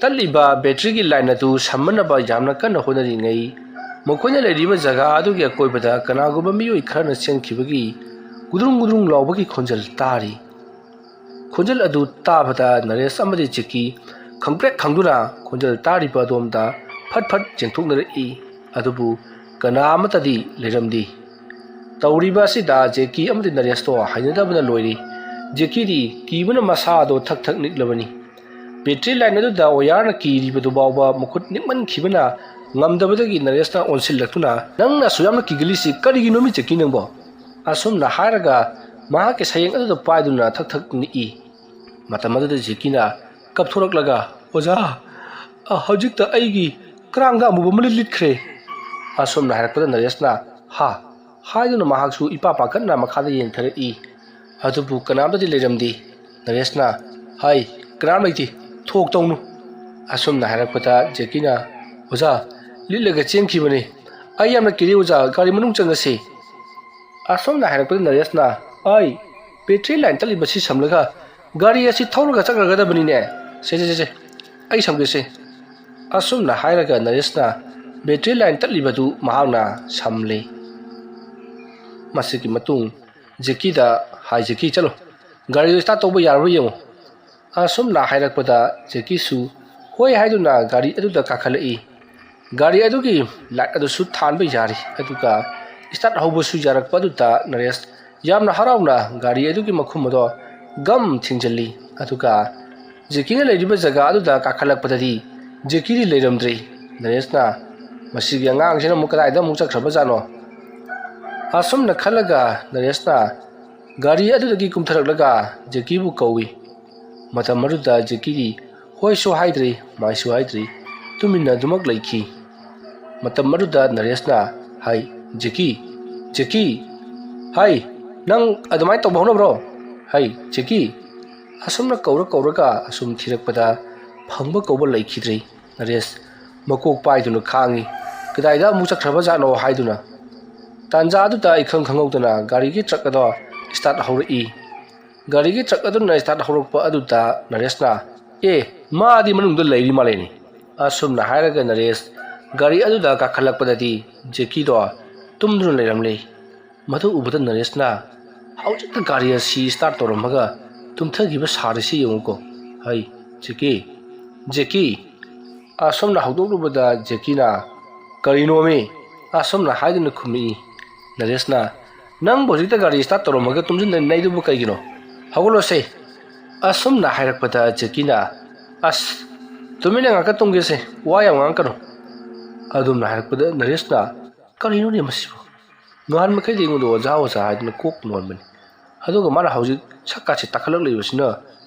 ꯇꯠꯂꯤꯕ ꯕꯦꯇ꯭ꯔꯤꯒꯤ ꯂꯥꯏꯟ ꯑꯗꯨ ꯁꯝꯅꯅꯕ ꯌꯥꯝꯅ ꯀꯟꯅ ꯍꯣꯠꯅꯔꯤꯉꯩ, ꯃꯈꯣꯏꯅ ꯂꯩꯔꯤꯕ ꯖꯒꯥ ꯑꯗꯨꯒꯤ ꯑꯀꯣꯏꯕꯗ ꯀꯅꯥꯒꯨꯝꯕ ꯃꯤꯑꯣꯏ ꯈꯔꯅ ꯆꯦꯟꯈꯤꯕꯒꯤ ꯒꯨꯗ꯭ꯔꯨꯡ ꯒꯨꯗ꯭ꯔꯨꯡ ꯂꯥꯎꯕꯒꯤ ꯈꯣꯟꯖꯦꯜ ꯇꯥꯔꯤ꯫ ꯈꯣꯟꯖꯦꯜ ꯑꯗꯨ ꯇꯥꯕꯗ ꯅꯔꯦꯁ ꯑꯃꯗꯤ ꯖꯦꯀꯤ ꯈꯪꯄ꯭ꯔꯦꯛ ꯈꯪꯗꯨꯅ ꯈꯣꯟꯖꯦꯜ ꯇꯥꯔꯤꯕ ꯑꯗꯣꯝꯗ ꯐꯠ ꯐꯠ ꯆꯦꯟꯊꯣꯛꯅꯔꯛꯏ꯫ ꯑꯗꯨꯕꯨ ꯀꯅꯥ ꯑꯃꯠꯇꯗꯤ ꯂꯩꯔꯝꯗꯦ꯫ ꯇꯧꯔꯤꯕ ꯑꯁꯤꯗ ꯖꯦꯀꯤ ꯑꯃꯗꯤ ꯅꯔꯦꯁꯇꯣ ꯍꯩꯅꯗꯕꯅ ꯂꯣꯏꯔꯤ꯫ ꯖꯦꯀꯤꯗꯤ ꯀꯤꯕꯅ ꯃꯁꯥꯗꯣ ꯊꯛ ꯊꯛ ꯅꯤꯛꯂꯕꯅꯤ꯫ ꯕꯦꯇ꯭ꯔꯤ ꯂꯥꯏꯟ ꯑꯗꯨꯗ ꯋꯥꯌꯔꯅ ꯀꯤꯔꯤꯕꯗꯨ ꯐꯥꯎꯕ ꯃꯈꯨꯠ ꯅꯤꯛꯃꯟꯈꯤꯕꯅ ꯉꯝꯗꯕꯗꯒꯤ ꯅꯔꯦꯁꯅ ꯑꯣꯟꯁꯤꯜꯂꯛꯇꯨꯅ, "ꯅꯪꯅ ꯑꯁꯨꯛ ꯌꯥꯝꯅ ꯀꯤꯒꯜꯂꯤꯁꯤ ꯀꯔꯤꯒꯤꯅꯣꯃꯤ ꯖꯦꯀꯤ ꯅꯪꯕꯣ?" ꯑꯁꯨꯝꯅ ꯍꯥꯏꯔꯒ ꯃꯍꯥꯛꯀꯤ ꯁꯌꯦꯡ ꯑꯗꯨꯗ ꯄꯥꯏꯗꯨꯅ ꯊꯛ ꯊꯛ ꯅꯤꯛꯏ꯫ ꯃꯇꯝ ꯑꯗꯨꯗ ꯖꯦꯀꯤꯅ ꯀꯞꯊꯣꯔꯛꯂꯒ, "ꯑꯣꯖꯥ, ꯑ, ꯍꯧꯖꯤꯛꯇ ꯑꯩꯒꯤ ꯀ꯭ꯔꯥꯡꯗ ꯑꯃꯨꯕ ꯑꯃ ꯂꯤꯠꯈ꯭ꯔꯦ꯫" ꯑꯁꯨꯝꯅ ꯍꯥꯏꯔꯛꯄꯗ ꯅꯔꯦꯁꯅ, "ꯍꯥ?" ꯍꯥꯏꯗꯨꯅ ꯃꯍꯥꯛꯁꯨ ꯏꯄꯥ ꯄꯥꯈꯠꯅ ꯃꯈꯥꯗ ꯌꯦꯡꯊꯔꯛꯏ꯫ ꯑꯗꯨꯕꯨ ꯀꯅꯥꯝꯇꯗꯤ ꯂꯩꯔꯝꯗꯦ꯫ ꯅꯔꯦꯁꯅ, "ꯍꯥꯏ, ꯀꯅꯥꯝ ꯂꯩꯇꯦ, ꯊꯣꯛꯇꯧꯅꯨ"꯫ ꯑꯁꯨꯝꯅ ꯍꯥꯏꯔꯛꯄꯗ ꯖꯦꯀꯤꯅ, "ꯑꯣꯖꯥ, ꯂꯤꯠꯂꯒ ꯆꯦꯟꯈꯤꯕꯅꯤ, ꯑꯩ ꯌꯥꯝꯅ ꯀꯤꯔꯦ ꯑꯣꯖꯥ, ꯒꯥꯔꯤ ꯃꯅꯨꯡ ꯆꯪꯉꯁꯤ"꯫ ꯑꯁꯨꯝꯅ ꯍꯥꯏꯔꯛꯄꯗ ꯅꯔꯦꯁꯅ, "ꯑꯩ, ꯕꯦꯇ꯭ꯔꯤ ꯂꯥꯏꯟ ꯇꯠꯂꯤꯕꯁꯤ ꯁꯝꯂꯒ ꯒꯥꯔꯤ ꯑꯁꯤ ꯊꯧꯔꯒ ꯆꯠꯈ꯭ꯔꯒꯗꯕꯅꯤꯅꯦ꯫ ꯁꯦ, ꯁꯦ, ꯁꯦ, ꯁꯦ, ꯑꯩ ꯁꯝꯒꯦꯁꯦ"꯫ ꯑꯁꯨꯝꯅ ꯍꯥꯏꯔꯒ ꯅꯔꯦꯁꯅ ꯕꯦꯇ꯭ꯔꯤ ꯂꯥꯏꯟ ꯇꯠꯂꯤꯕꯗꯨ ꯃꯍꯥꯛꯅ ꯁꯝꯂꯦ꯫ ꯃꯁꯤꯒꯤ ꯃꯇꯨꯡ ꯖꯦꯀꯤꯗ, "ꯍꯥꯏ ꯖꯦꯀꯤ, ꯆꯠꯂꯣ, ꯒꯥꯔꯤꯗꯨ ꯁ꯭ꯇꯥꯔꯠ ꯇꯧꯕ ꯌꯥꯔꯕ꯭ꯔꯥ ꯌꯦꯡꯉꯨ"꯫ ꯑꯁꯨꯝꯅ ꯍꯥꯏꯔꯛꯄꯗ ꯖꯦꯀꯤꯁꯨ ꯍꯣꯏ ꯍꯥꯏꯗꯨꯅ ꯒꯥꯔꯤ ꯑꯗꯨꯗ ꯀꯥꯈꯠꯂꯛꯏ꯫ ꯒꯥꯔꯤ ꯑꯗꯨꯒꯤ ꯂꯥꯏꯠ ꯑꯗꯨꯁꯨ ꯊꯥꯟꯕ ꯌꯥꯔꯤ, ꯑꯗꯨꯒ ꯁ꯭ꯇꯥꯔꯠ ꯍꯧꯕꯁꯨ ꯌꯥꯔꯛꯄ ꯑꯗꯨꯗ ꯅꯔꯦꯁ ꯌꯥꯝꯅ ꯍꯔꯥꯎꯅ ꯒꯥꯔꯤ ꯑꯗꯨꯒꯤ ꯃꯈꯨꯝ ꯑꯗꯣ ꯒꯝ ꯊꯤꯡꯖꯤꯜꯂꯤ꯫ ꯑꯗꯨꯒ ꯖꯦꯀꯤꯅ ꯂꯩꯔꯤꯕ ꯖꯒꯥ ꯑꯗꯨꯗ ꯀꯥꯈꯠꯂꯛꯄꯗꯗꯤ ꯖꯦꯀꯤꯗꯤ ꯂꯩꯔꯝꯗ꯭ꯔꯦ꯫ ꯅꯔꯦꯁꯅ, "ꯃꯁꯤꯒꯤ ꯑꯉꯥꯡꯁꯤꯅ ꯑꯃꯨꯛ ꯀꯗꯥꯏꯗ ꯑꯃꯨꯛ ꯆꯠꯈ꯭ꯔꯕꯖꯥꯠꯅꯣ?" ꯑꯁꯨꯝꯅ ꯈꯜꯂꯒ ꯅꯔꯦꯁꯅ ꯒꯥꯔꯤ ꯑꯗꯨꯗꯒꯤ ꯀꯨꯝꯊꯔꯛꯂꯒ ꯖꯦꯀꯤꯕꯨ ꯀꯧꯏ꯫ ꯃꯇꯝ ꯑꯗꯨꯗ ꯖꯦꯀꯤꯗꯤ ꯍꯣꯏꯁꯨ ꯍꯥꯏꯗ꯭ꯔꯤ, ꯃꯥꯏꯁꯨ ꯍꯥꯏꯗ꯭ꯔꯤ, ꯇꯨꯃꯤꯟꯅ ꯑꯗꯨꯃꯛ ꯂꯩꯈꯤ꯫ ꯃꯇꯝ ꯑꯗꯨꯗ ꯅꯔꯦꯁꯅ, "ꯍꯥꯏ, ꯖꯦꯀꯤ, ꯖꯦꯀꯤ, ꯍꯥꯏ, ꯅꯪ ꯑꯗꯨꯃꯥꯏꯅ ꯇꯧꯕ ꯍꯧꯅꯕ꯭ꯔꯣ? ꯍꯥꯏ, ꯖꯦꯀꯤ"꯫ ꯑꯁꯨꯝꯅ ꯀꯧꯔ ꯀꯧꯔꯒ ꯑꯁꯨꯝ ꯊꯤꯔꯛꯄꯗ ꯐꯪꯕ ꯀꯧꯕ ꯂꯩꯈꯤꯗ꯭ꯔꯦ꯫ ꯅꯔꯦꯁ ꯃꯀꯣꯛ ꯄꯥꯏꯗꯨꯅ ꯈꯥꯡꯉꯤ꯫ ꯀꯗꯥꯏꯗ ꯑꯃꯨꯛ ꯆꯠꯈ꯭ꯔꯕꯖꯥꯠꯅꯣ ꯍꯥꯏꯗꯨꯅ꯫ ꯇꯥꯟꯖꯥ ꯑꯗꯨꯗ ꯏꯈꯪ ꯈꯪꯍꯧꯗꯅ ꯒꯥꯔꯤꯒꯤ ꯇ꯭ꯔꯛ ꯑꯗꯣ ꯁ꯭ꯇꯥꯔꯠ ꯍꯧꯔꯛꯏ꯫ ꯒꯥꯔꯤꯒꯤ ꯇ꯭ꯔꯛ ꯑꯗꯨꯅ ꯁ꯭ꯇꯥꯔꯠ ꯍꯧꯔꯛꯄ ꯑꯗꯨꯗ ꯅꯔꯦꯁꯅ, "ꯑꯦ, ꯃꯥꯗꯤ ꯃꯅꯨꯡꯗ ꯂꯩꯔꯤ ꯃꯥꯜꯂꯦꯅꯦ"꯫ ꯑꯁꯨꯝꯅ ꯍꯥꯏꯔꯒ ꯅꯔꯦꯁ ꯒꯥꯔꯤ ꯑꯗꯨꯗ ꯀꯥꯈꯠꯂꯛꯄꯗꯗꯤ ꯖꯦꯀꯤꯗꯣ ꯇꯨꯝꯗꯨꯅ ꯂꯩꯔꯝꯂꯦ꯫ ꯃꯗꯨ ꯎꯕꯗ ꯅꯔꯦꯁꯅ, "ꯍꯧꯖꯤꯛꯇ ꯒꯥꯔꯤ ꯑꯁꯤ ꯁ꯭ꯇꯥꯔꯠ ꯇꯧꯔꯝꯃꯒ ꯇꯨꯝꯊꯈꯤꯕ ꯁꯥꯔꯤꯁꯤ ꯌꯦꯡꯉꯨꯀꯣ꯫ ꯍꯩ, ꯖꯦꯀꯤ, ꯖꯦꯀꯤ"꯫ ꯑꯁꯨꯝꯅ ꯍꯧꯗꯣꯛꯂꯨꯕꯗ ꯖꯦꯀꯤꯅ, "ꯀꯔꯤꯅꯣꯃꯤ?" ꯑꯁꯨꯝꯅ ꯍꯥꯏꯗꯨꯅ ꯈꯨꯝꯃꯛꯏ꯫ ꯅꯔꯦꯁꯅ, "ꯅꯪꯕꯨ ꯍꯧꯖꯤꯛꯇ ꯒꯥꯔꯤ ꯁ꯭ꯇꯥꯔꯠ ꯇꯧꯔꯝꯃꯒ ꯇꯨꯝꯁꯤꯟꯗꯅ ꯅꯩꯗꯨꯕꯨ ꯀꯩꯒꯤꯅꯣ? ꯍꯧꯒꯠꯂꯣꯁꯦ"꯫ ꯑꯁꯨꯝꯅ ꯍꯥꯏꯔꯛꯄꯗ ꯖꯦꯀꯤꯅ, "ꯑꯁ, ꯇꯨꯃꯤꯟꯅ ꯉꯥꯛꯇ ꯇꯨꯝꯒꯦꯁꯦ, ꯋꯥ ꯌꯥꯝ ꯉꯥꯡꯉꯛꯀꯅꯨ"꯫ ꯑꯗꯨꯝꯅ ꯍꯥꯏꯔꯛꯄꯗ ꯅꯔꯦꯁꯅ, "ꯀꯔꯤꯅꯣꯅꯦ ꯃꯁꯤꯕꯨ? ꯅꯍꯥꯟ ꯃꯈꯩꯗꯤ ꯑꯩꯉꯣꯟꯗ ꯑꯣꯖꯥ, ꯑꯣꯖꯥ ꯍꯥꯏꯗꯨꯅ ꯀꯣꯛ ꯅꯣꯟꯕꯅꯤ꯫ ꯑꯗꯨꯒ ꯃꯥꯅ ꯍꯧꯖꯤꯛ ꯁꯛꯀꯥꯁꯦ ꯇꯥꯈꯠꯂꯛꯂꯤꯕꯁꯤꯅ,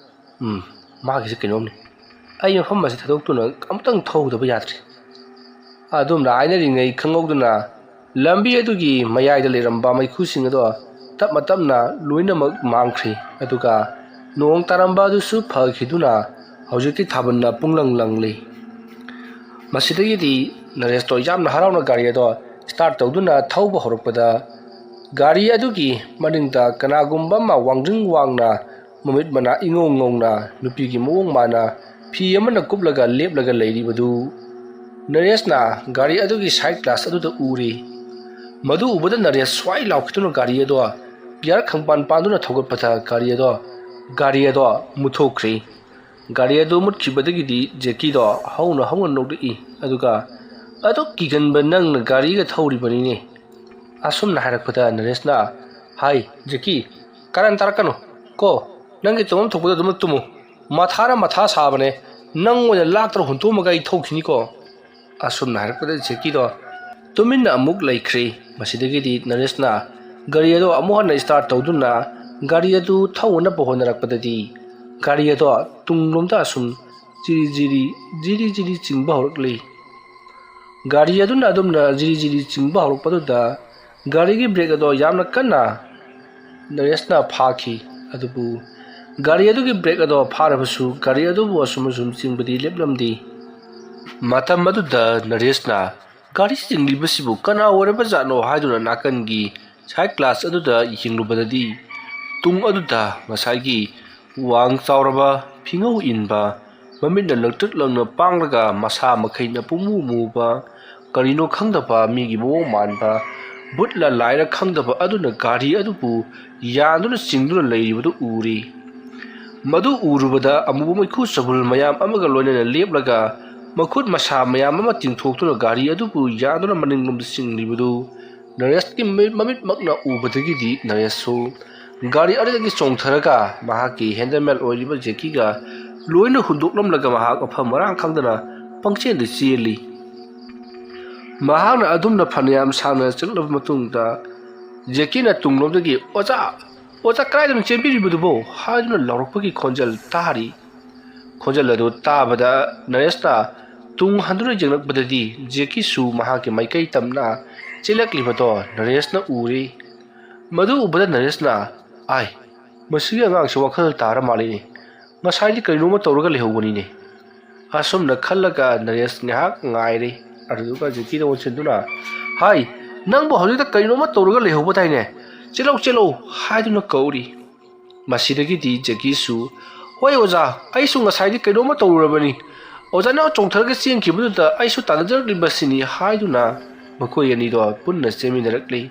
ꯎꯝ, ꯃꯥꯒꯤꯁꯦ ꯀꯩꯅꯣꯝꯅꯤ꯫ ꯑꯩ ꯃꯐꯝ ꯑꯁꯤ ꯊꯥꯗꯣꯛꯇꯨꯅ ꯑꯃꯨꯛꯇꯪ ꯊꯧꯗꯕ ꯌꯥꯗ꯭ꯔꯤ"꯫ ꯑꯗꯨꯝꯅ ꯍꯥꯏꯅꯔꯤꯉꯩ ꯈꯪꯍꯧꯗꯅ ꯂꯝꯕꯤ ꯑꯗꯨꯒꯤ ꯃꯌꯥꯏꯗ ꯂꯩꯔꯝꯕ ꯃꯩꯈꯨꯁꯤꯡ ꯑꯗꯣ ꯇꯞꯅ ꯇꯞꯅ ꯂꯣꯏꯅꯃꯛ ꯃꯥꯡꯈ꯭ꯔꯤ꯫ ꯑꯗꯨꯒ ꯅꯣꯡ ꯇꯥꯔꯝꯕ ꯑꯗꯨꯁꯨ ꯐꯈꯤꯗꯨꯅ ꯍꯧꯖꯤꯛꯇꯤ ꯊꯥꯕꯜꯅ ꯄꯨꯡꯂꯪ ꯂꯪꯂꯤ꯫ ꯃꯁꯤꯗꯒꯤꯗꯤ ꯅꯔꯦꯁꯇꯣ ꯌꯥꯝꯅ ꯍꯔꯥꯎꯅ ꯒꯥꯔꯤ ꯑꯗꯣ start ꯇꯧꯗꯨꯅ ꯊꯧꯕ ꯍꯧꯔꯛꯄꯗ, ꯒꯥꯔꯤ ꯑꯗꯨꯒꯤ ꯃꯅꯤꯡꯗ ꯀꯅꯥꯒꯨꯝꯕ ꯑꯃ ꯋꯥꯡꯗ꯭ꯔꯤꯡ ꯋꯥꯡꯅ, ꯃꯃꯤꯠ ꯃꯅꯥ ꯏꯉꯧ ꯉꯧꯅ, ꯅꯨꯄꯤꯒꯤ ꯃꯑꯣꯡ ꯃꯥꯟꯅ ꯐꯤ ꯑꯃꯅ ꯀꯨꯞꯂꯒ ꯂꯦꯞꯂꯒ ꯂꯩꯔꯤꯕꯗꯨ ꯅꯔꯦꯁꯅ ꯒꯥꯔꯤ ꯑꯗꯨꯒꯤ side glass ꯑꯗꯨꯗ ꯎꯔꯤ꯫ ꯃꯗꯨ ꯎꯕꯗ ꯅꯔꯦꯁ ꯁ꯭ꯋꯥꯏ ꯂꯥꯎꯈꯤꯗꯨꯅ ꯒꯥꯔꯤ ꯑꯗꯣ gear ꯈꯪꯄꯥꯟ ꯄꯥꯟꯗꯨꯅ ꯊꯧꯒꯠꯄꯗ ꯒꯥꯔꯤ ꯑꯗꯣ, ꯒꯥꯔꯤ ꯑꯗꯣ ꯃꯨꯠꯊꯣꯛꯈ꯭ꯔꯤ꯫ ꯒꯥꯔꯤ ꯑꯗꯨ ꯃꯨꯠꯈꯤꯕꯗꯒꯤꯗꯤ ꯖꯦꯀꯤꯗꯣ ꯍꯧꯅ ꯍꯧꯅ ꯅꯣꯛꯂꯛꯏ꯫ ꯑꯗꯨꯒ "ꯑꯗꯨꯛ ꯀꯤꯒꯟꯕ ꯅꯪꯅ ꯒꯥꯔꯤꯒ ꯊꯧꯔꯤꯕꯅꯤꯅꯦ?" ꯑꯁꯨꯝꯅ ꯍꯥꯏꯔꯛꯄꯗ ꯅꯔꯦꯁꯅ, "ꯍꯥꯏ ꯖꯦꯀꯤ, ꯀꯔꯟ ꯇꯥꯔꯛꯀꯅꯨ ꯀꯣ, ꯅꯪꯒꯤ ꯇꯨꯝꯐꯝ ꯊꯣꯛꯄꯗ ꯑꯗꯨꯝ ꯇꯨꯝꯃꯨ, ꯃꯊꯥꯅ ꯃꯊꯥ ꯁꯥꯕꯅꯦ, ꯅꯪ ꯑꯣꯏꯅ ꯂꯥꯛꯇ꯭ꯔ ꯍꯨꯟꯇꯣꯛꯑꯝꯃꯒ ꯑꯩ ꯊꯧꯈꯤꯅꯤꯀꯣ"꯫ ꯑꯁꯨꯝꯅ ꯍꯥꯏꯔꯛꯄꯗ ꯖꯦꯀꯤꯗꯣ ꯇꯨꯃꯤꯟꯅ ꯑꯃꯨꯛ ꯂꯩꯈ꯭ꯔꯦ꯫ ꯃꯁꯤꯗꯒꯤꯗꯤ ꯅꯔꯦꯁꯅ ꯒꯥꯔꯤ ꯑꯗꯨ ꯑꯃꯨꯛ ꯍꯟꯅ start ꯇꯧꯗꯨꯅ ꯒꯥꯔꯤ ꯑꯗꯨ ꯊꯧꯅꯅꯕ ꯍꯣꯠꯅꯔꯛꯄꯗꯗꯤ ꯒꯥꯔꯤ ꯑꯗꯣ ꯇꯨꯡꯂꯣꯝꯗ ꯑꯁꯨꯝ ꯖꯤꯔꯤ ꯖꯤꯔꯤ, ꯖꯤꯔꯤ ꯖꯤꯔꯤ ꯆꯤꯡꯕ ꯍꯧꯔꯛꯂꯤ꯫ ꯒꯥꯔꯤ ꯑꯗꯨꯅ ꯑꯗꯨꯝꯅ ꯖꯤꯔꯤ ꯖꯤꯔꯤ ꯆꯤꯡꯕ ꯍꯧꯔꯛꯄꯗꯨꯗ ꯒꯥꯔꯤꯒꯤ brake ꯑꯗꯣ ꯌꯥꯝꯅ ꯀꯟꯅ ꯅꯔꯦꯁꯅ ꯐꯥꯈꯤ꯫ ꯑꯗꯨꯕꯨ ꯒꯥꯔꯤ ꯑꯗꯨꯒꯤ brake ꯑꯗꯣ ꯐꯥꯔꯕꯁꯨ ꯒꯥꯔꯤ ꯑꯗꯨꯕꯨ ꯑꯁꯨꯝ ꯑꯁꯨꯝ ꯆꯤꯡꯕꯗꯤ ꯂꯦꯞꯂꯝꯗꯦ꯫ ꯃꯇꯝ ꯑꯗꯨꯗ ꯅꯔꯦꯁꯅ "ꯒꯥꯔꯤ ꯆꯤꯡꯂꯤꯕꯁꯤꯕꯨ ꯀꯅꯥ ꯑꯣꯏꯔꯕꯖꯥꯠꯅꯣ?" ꯍꯥꯏꯗꯨꯅ ꯅꯥꯀꯟꯒꯤ side glass ꯑꯗꯨꯗ ꯌꯦꯡꯂꯨꯕꯗꯗꯤ ꯇꯨꯡ ꯑꯗꯨꯗ ꯉꯁꯥꯏꯒꯤ ꯋꯥꯡ ꯆꯥꯎꯔꯕ, ꯐꯤꯉꯧ ꯏꯟꯕ, ꯃꯃꯤꯠꯅ ꯂꯪꯇ꯭ꯔꯤꯛ ꯂꯪꯅ ꯄꯥꯡꯂꯒ ꯃꯁꯥ ꯃꯈꯩꯅ ꯄꯨꯡꯃꯨ ꯃꯨꯕ, ꯀꯔꯤꯅꯣ ꯈꯪꯗꯕ ꯃꯤꯒꯤ ꯃꯑꯣꯡ ꯃꯥꯟꯕ, ꯚꯨꯠꯂ ꯂꯥꯏꯔ ꯈꯪꯗꯕ ꯑꯗꯨꯅ ꯒꯥꯔꯤ ꯑꯗꯨꯕꯨ ꯌꯥꯟꯗꯨꯅ ꯆꯤꯡꯗꯨꯅ ꯂꯩꯔꯤꯕꯗꯨ ꯎꯔꯤ꯫ ꯃꯗꯨ ꯎꯔꯨꯕꯗ ꯑꯃꯨꯕ ꯃꯩꯈꯨ ꯆꯕꯨꯜ ꯃꯌꯥꯝ ꯑꯃꯒ ꯂꯣꯏꯅꯅ ꯂꯦꯞꯂꯒ ꯃꯈꯨꯠ ꯃꯁꯥ ꯃꯌꯥꯝ ꯑꯃ ꯇꯤꯡꯊꯣꯛꯇꯨꯅ ꯒꯥꯔꯤ ꯑꯗꯨꯕꯨ ꯌꯥꯟꯗꯨꯅ ꯃꯅꯤꯡꯂꯣꯝꯗ ꯆꯤꯡꯂꯤꯕꯗꯨ ꯅꯔꯦꯁꯀꯤ ꯃꯃꯤꯠ-, ꯃꯃꯤꯠꯃꯛꯅ ꯎꯕꯗꯒꯤꯗꯤ ꯅꯔꯦꯁꯁꯨ ꯒꯥꯔꯤ ꯑꯗꯨꯗꯒꯤ ꯆꯣꯡꯊꯔꯒ ꯃꯍꯥꯛꯀꯤ handyman ꯑꯣꯏꯔꯤꯕ ꯖꯦꯀꯤꯒ ꯂꯣꯏꯅ ꯍꯨꯟꯗꯣꯛꯂꯝꯂꯒ ꯃꯍꯥꯛ ꯃꯐꯝ ꯃꯔꯥꯡ ꯈꯪꯗꯅ ꯄꯪꯆꯦꯟꯗ ꯆꯦꯜꯂꯤ꯫ ꯃꯍꯥꯛꯅ ꯑꯗꯨꯝꯅ ꯐꯅꯌꯥꯝ ꯁꯥꯡꯅ ꯆꯠꯂꯕ ꯃꯇꯨꯡꯗ ꯖꯦꯀꯤꯅ ꯇꯨꯡꯂꯣꯝꯗꯒꯤ, "ꯑꯣꯖꯥ, ꯑꯣꯖꯥ, ꯀꯗꯥꯏꯗꯅꯣ ꯆꯦꯟꯕꯤꯔꯤꯕꯗꯨꯕꯣ?" ꯍꯥꯏꯗꯨꯅ ꯂꯥꯎꯔꯛꯄꯒꯤ ꯈꯣꯟꯖꯦꯜ ꯇꯥꯔꯤ꯫ ꯈꯣꯟꯖꯦꯜ ꯑꯗꯨ ꯇꯥꯕꯗ ꯅꯔꯦꯁꯅ ꯇꯨꯡ ꯍꯟꯗꯨꯅ ꯌꯦꯡꯂꯛꯄꯗꯗꯤ ꯖꯦꯀꯤꯁꯨ ꯃꯍꯥꯛꯀꯤ ꯃꯥꯏꯀꯩ ꯇꯝꯅ ꯆꯦꯜꯂꯛꯂꯤꯕꯗꯣ ꯅꯔꯦꯁꯅ ꯎꯔꯦ꯫ ꯃꯗꯨ ꯎꯕꯗ ꯅꯔꯦꯁꯅ, "ꯑꯥꯏ, ꯃꯁꯤꯒꯤ ꯑꯉꯥꯡꯁꯤ ꯋꯥꯈꯜ ꯇꯥꯔ ꯃꯥꯜꯂꯤꯅꯦ꯫ ꯉꯁꯥꯏꯗꯤ ꯀꯔꯤꯅꯣꯃ ꯇꯧꯔꯒ ꯂꯩꯍꯧꯕꯅꯤꯅꯦ"꯫ ꯑꯁꯨꯝꯅ ꯈꯜꯂꯒ ꯅꯔꯦꯁ ꯉꯥꯏꯍꯥꯛ ꯉꯥꯏꯔꯦ꯫ ꯑꯗꯨꯗꯨꯒ ꯖꯦꯀꯤꯗ ꯑꯣꯟꯁꯤꯟꯗꯨꯅ, "ꯍꯥꯏ, ꯅꯪꯕꯨ ꯍꯧꯖꯤꯛꯇ ꯀꯔꯤꯅꯣꯃ ꯇꯧꯔꯒ ꯂꯩꯍꯧꯕꯗꯥꯏꯅꯦ? ꯆꯦꯜꯂꯧ, ꯆꯦꯜꯂꯧ" ꯍꯥꯏꯗꯨꯅ ꯀꯧꯔꯤ꯫ ꯃꯁꯤꯗꯒꯤꯗꯤ ꯖꯦꯀꯤꯁꯨ, "ꯍꯣꯏ ꯑꯣꯖꯥ, ꯑꯩꯁꯨ ꯉꯁꯥꯏꯗꯤ ꯀꯩꯅꯣꯝꯃ ꯇꯧꯔꯨꯔꯕꯅꯤ꯫ ꯑꯣꯖꯥꯅ ꯆꯣꯡꯊꯔꯒ ꯆꯦꯟꯈꯤꯕꯗꯨꯗ ꯑꯩꯁꯨ ꯇꯥꯟꯅꯖꯔꯛꯂꯤꯕꯁꯤꯅꯤ" ꯍꯥꯏꯗꯨꯅ ꯃꯈꯣꯏ ꯑꯅꯤꯗꯣ ꯄꯨꯟꯅ ꯆꯦꯟꯃꯤꯟꯅꯔꯛꯂꯤ꯫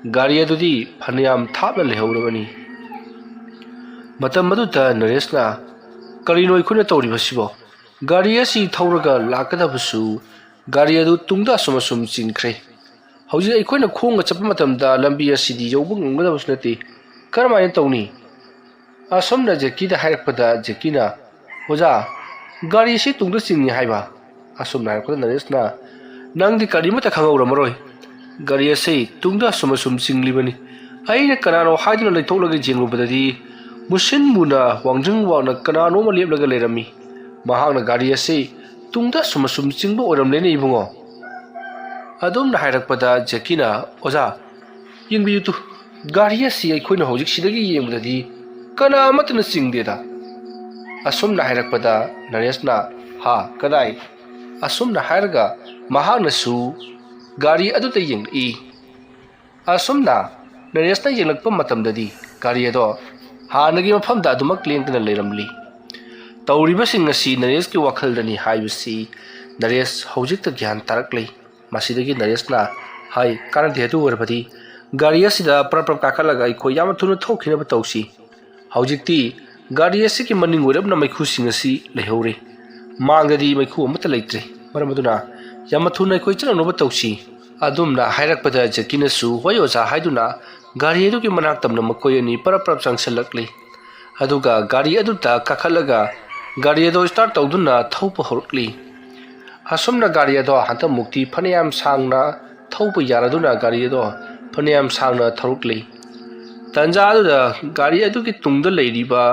ꯒꯥꯔꯤ ꯑꯗꯨꯗꯤ ꯐꯅꯌꯥꯝ ꯊꯥꯞꯅ ꯂꯩꯍꯧꯔꯕꯅꯤ꯫ ꯃꯇꯝ ꯑꯗꯨꯗ ꯅꯔꯦꯁꯅ, "ꯀꯔꯤꯅꯣ ꯑꯩꯈꯣꯏꯅ ꯇꯧꯔꯤꯕꯁꯤꯕꯣ? ꯒꯥꯔꯤ ꯑꯁꯤ ꯊꯧꯔꯒ ꯂꯥꯛꯀꯗꯕꯁꯨ ꯒꯥꯔꯤ ꯑꯗꯨ ꯇꯨꯡꯗ ꯑꯁꯨꯝ ꯑꯁꯨꯝ ꯆꯤꯡꯈ꯭ꯔꯦ꯫ ꯍꯧꯖꯤꯛ ꯑꯩꯈꯣꯏꯅ ꯈꯣꯡꯅ ꯆꯠꯄ ꯃꯇꯝꯗ ꯂꯝꯕꯤ ꯑꯁꯤꯗꯤ ꯌꯧꯕ ꯉꯝꯒꯗꯕꯁꯨ ꯅꯠꯇꯦ꯫ ꯀꯔꯝꯍꯥꯏꯅ ꯇꯧꯅꯤ?" ꯑꯁꯨꯝꯅ ꯖꯦꯀꯤꯗ ꯍꯥꯏꯔꯛꯄꯗ ꯖꯦꯀꯤꯅ, "ꯑꯣꯖꯥ, ꯒꯥꯔꯤ ꯑꯁꯤ ꯇꯨꯡꯗ ꯆꯤꯡꯉꯤ ꯍꯥꯏꯕ?" ꯑꯁꯨꯝꯅ ꯍꯥꯏꯔꯛꯄꯗ ꯅꯔꯦꯁꯅ, "ꯅꯪꯗꯤ ꯀꯔꯤꯃꯠꯇ ꯈꯪꯍꯧꯔꯝꯃꯔꯣꯏ꯫ ꯒꯥꯔꯤ ꯑꯁꯤ ꯇꯨꯡꯗ ꯑꯁꯨꯝ ꯑꯁꯨꯝ ꯆꯤꯡꯂꯤꯕꯅꯤ꯫ ꯑꯩꯅ ꯀꯅꯥꯅꯣ ꯍꯥꯏꯗꯨꯅ ꯂꯩꯊꯣꯛꯂꯒ ꯌꯦꯡꯂꯨꯕꯗꯗꯤ ꯃꯨꯁꯤꯟ ꯃꯨꯅ ꯋꯥꯡꯖꯤꯡ ꯋꯥꯡꯅ ꯀꯅꯥꯅꯣꯝꯃ ꯂꯦꯞꯂꯒ ꯂꯩꯔꯝꯃꯤ꯫ ꯃꯍꯥꯛꯅ ꯒꯥꯔꯤ ꯑꯁꯤ ꯇꯨꯡꯗ ꯑꯁꯨꯝ ꯑꯁꯨꯝ ꯆꯤꯡꯕ ꯑꯣꯏꯔꯝꯂꯦꯅꯦ ꯏꯕꯨꯡꯉꯣ"꯫ ꯑꯗꯨꯝꯅ ꯍꯥꯏꯔꯛꯄꯗ ꯖꯦꯀꯤꯅ, "ꯑꯣꯖꯥ, ꯌꯦꯡꯕꯤꯌꯨ ꯇꯨ, ꯒꯥꯔꯤ ꯑꯁꯤ ꯑꯩꯈꯣꯏꯅ ꯍꯧꯖꯤꯛ ꯁꯤꯗꯒꯤ ꯌꯦꯡꯕꯗꯗꯤ ꯀꯅꯥ ꯑꯃꯠꯇꯅ ꯆꯤꯡꯗꯦꯗ"꯫ ꯑꯁꯨꯝꯅ ꯍꯥꯏꯔꯛꯄꯗ ꯅꯔꯦꯁꯅ, "ꯍꯥ, ꯀꯗꯥꯏ?" ꯑꯁꯨꯝꯅ ꯍꯥꯏꯔꯒ ꯃꯍꯥꯛꯅꯁꯨ ꯒꯥꯔꯤ ꯑꯗꯨꯗ ꯌꯦꯡꯂꯛꯏ꯫ ꯑꯁꯨꯝꯅ ꯅꯔꯦꯁꯅ ꯌꯦꯡꯂꯛꯄ ꯃꯇꯝꯗꯗꯤ ꯒꯥꯔꯤ ꯑꯗꯣ ꯍꯥꯟꯅꯒꯤ ꯃꯐꯝꯗ ꯑꯗꯨꯃꯛ ꯂꯦꯡꯗꯅ ꯂꯩꯔꯝꯂꯤ꯫ ꯇꯧꯔꯤꯕꯁꯤꯡ ꯑꯁꯤ ꯅꯔꯦꯁꯀꯤ ꯋꯥꯈꯜꯗꯅꯤ ꯍꯥꯏꯕꯁꯤ ꯅꯔꯦꯁ ꯍꯧꯖꯤꯛꯇ ꯒ꯭ꯌꯥꯟ ꯇꯥꯔꯛꯂꯤ꯫ ꯃꯁꯤꯗꯒꯤ ꯅꯔꯦꯁꯅ ꯍꯥꯏ, "ꯀꯥꯟꯅꯗꯦ, ꯑꯗꯨ ꯑꯣꯏꯔꯕꯗꯤ ꯒꯥꯔꯤ ꯑꯁꯤꯗ ꯄ꯭ꯔꯞ ꯄ꯭ꯔꯞ ꯀꯥꯈꯠꯂꯒ ꯑꯩꯈꯣꯏ ꯌꯥꯝꯅ ꯊꯨꯅ ꯊꯣꯛꯈꯤꯅꯕ ꯇꯧꯁꯤ꯫ ꯍꯧꯖꯤꯛꯇꯤ ꯒꯥꯔꯤ ꯑꯁꯤꯒꯤ ꯃꯅꯤꯡ ꯑꯣꯏꯔꯞꯅ ꯃꯩꯈꯨꯁꯤꯡ ꯑꯁꯤ ꯂꯩꯍꯧꯔꯦ꯫ ꯃꯥꯡꯗꯗꯤ ꯃꯩꯈꯨ ꯑꯃꯠꯇ ꯂꯩꯇ꯭ꯔꯦ꯫ ꯃꯔꯝ ꯑꯗꯨꯅ ꯌꯥꯝꯅ ꯊꯨꯅ ꯑꯩꯈꯣꯏ ꯆꯠꯅꯅꯕ ꯇꯧꯁꯤ"꯫ ꯑꯗꯨꯝꯅ ꯍꯥꯏꯔꯛꯄꯗ ꯖꯦꯀꯤꯅꯁꯨ "ꯍꯣꯏ ꯑꯣꯖꯥ" ꯍꯥꯏꯗꯨꯅ ꯒꯥꯔꯤ ꯑꯗꯨꯒꯤ ꯃꯅꯥꯛ ꯇꯝꯅ ꯃꯈꯣꯏ ꯑꯅꯤ ꯄꯔꯞ ꯄꯔꯞ ꯆꯪꯁꯤꯜꯂꯛꯂꯤ꯫ ꯑꯗꯨꯒ ꯒꯥꯔꯤ ꯑꯗꯨꯗ ꯀꯥꯈꯠꯂꯒ ꯒꯥꯔꯤ ꯑꯗꯨ start ꯇꯧꯗꯨꯅ ꯊꯧꯕ ꯍꯧꯔꯛꯂꯤ꯫ ꯑꯁꯨꯝꯅ ꯒꯥꯔꯤ ꯑꯗꯣ ꯍꯟꯗꯛꯃꯨꯛꯇꯤ ꯐꯅꯌꯥꯝ ꯁꯥꯡꯅ ꯊꯧꯕ ꯌꯥꯔꯗꯨꯅ ꯒꯥꯔꯤ ꯑꯗꯣ ꯐꯅꯌꯥꯝ ꯁꯥꯡꯅ ꯊꯧꯔꯛꯂꯤ꯫ ꯇꯟꯖꯥ ꯑꯗꯨꯗ ꯒꯥꯔꯤ ꯑꯗꯨꯒꯤ ꯇꯨꯡꯗ ꯂꯩꯔꯤꯕ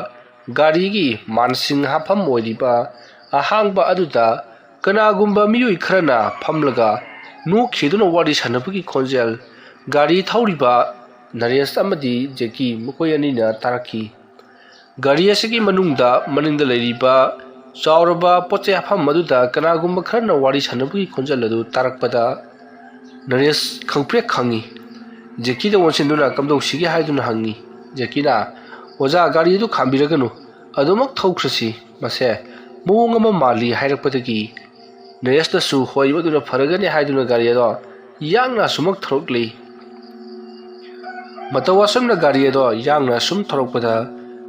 ꯒꯥꯔꯤꯒꯤ ꯃꯥꯟꯁꯤꯡ ꯍꯥꯞꯐꯝ ꯑꯣꯏꯔꯤꯕ ꯑꯍꯥꯡꯕ ꯑꯗꯨꯗ ꯀꯅꯥꯒꯨꯝꯕ ꯃꯤꯑꯣꯏ ꯈꯔꯅ ꯐꯝꯂꯒ ꯅꯣꯛꯈꯤꯗꯨꯅ ꯋꯥꯔꯤ ꯁꯥꯟꯅꯕꯒꯤ ꯈꯣꯟꯖꯦꯜ, ꯒꯥꯔꯤ ꯊꯧꯔꯤꯕ ꯅꯔꯦꯁ ꯑꯃꯗꯤ ꯖꯦꯀꯤ ꯃꯈꯣꯏ ꯑꯅꯤꯅ ꯇꯥꯔꯛꯈꯤ꯫ ꯒꯥꯔꯤ ꯑꯁꯤꯒꯤ ꯃꯅꯨꯡꯗ ꯃꯅꯤꯡꯗ ꯂꯩꯔꯤꯕ ꯆꯥꯎꯔꯕ ꯄꯣꯠ ꯆꯩ ꯍꯥꯞꯐꯝ ꯑꯗꯨꯗ ꯀꯅꯥꯒꯨꯝꯕ ꯈꯔꯅ ꯋꯥꯔꯤ ꯁꯥꯟꯅꯕꯒꯤ ꯈꯣꯟꯖꯦꯜ ꯑꯗꯨ ꯇꯥꯔꯛꯄꯗ ꯅꯔꯦꯁ ꯈꯪꯄ꯭ꯔꯦꯛ ꯈꯪꯉꯤ꯫ ꯖꯦꯀꯤꯗ ꯑꯣꯟꯁꯤꯟꯗꯨꯅ ꯀꯝꯗꯧꯁꯤꯒꯦ ꯍꯥꯏꯗꯨꯅ ꯍꯪꯉꯤ꯫ ꯖꯦꯀꯤꯅ, "ꯑꯣꯖꯥ, ꯒꯥꯔꯤ ꯑꯗꯨ ꯈꯥꯝꯕꯤꯔꯒꯅꯨ, ꯑꯗꯨꯃꯛ ꯊꯧꯈ꯭ꯔꯁꯤ, ꯃꯁꯦ ꯃꯑꯣꯡ ꯑꯃ ꯃꯥꯜꯂꯤ" ꯍꯥꯏꯔꯛꯄꯗꯒꯤ ꯅꯔꯦꯁꯅꯁꯨ ꯍꯣꯏ, ꯃꯗꯨꯅ ꯐꯔꯒꯅꯤ ꯍꯥꯏꯗꯨꯅ ꯒꯥꯔꯤ ꯑꯗꯣ ꯌꯥꯡꯅ ꯑꯁꯨꯃꯛ ꯊꯧꯔꯛꯂꯤ꯫ ꯃꯇꯧ ꯑꯁꯨꯝꯅ ꯒꯥꯔꯤ ꯑꯗꯣ ꯌꯥꯡꯅ ꯑꯁꯨꯝ ꯊꯧꯔꯛꯄꯗ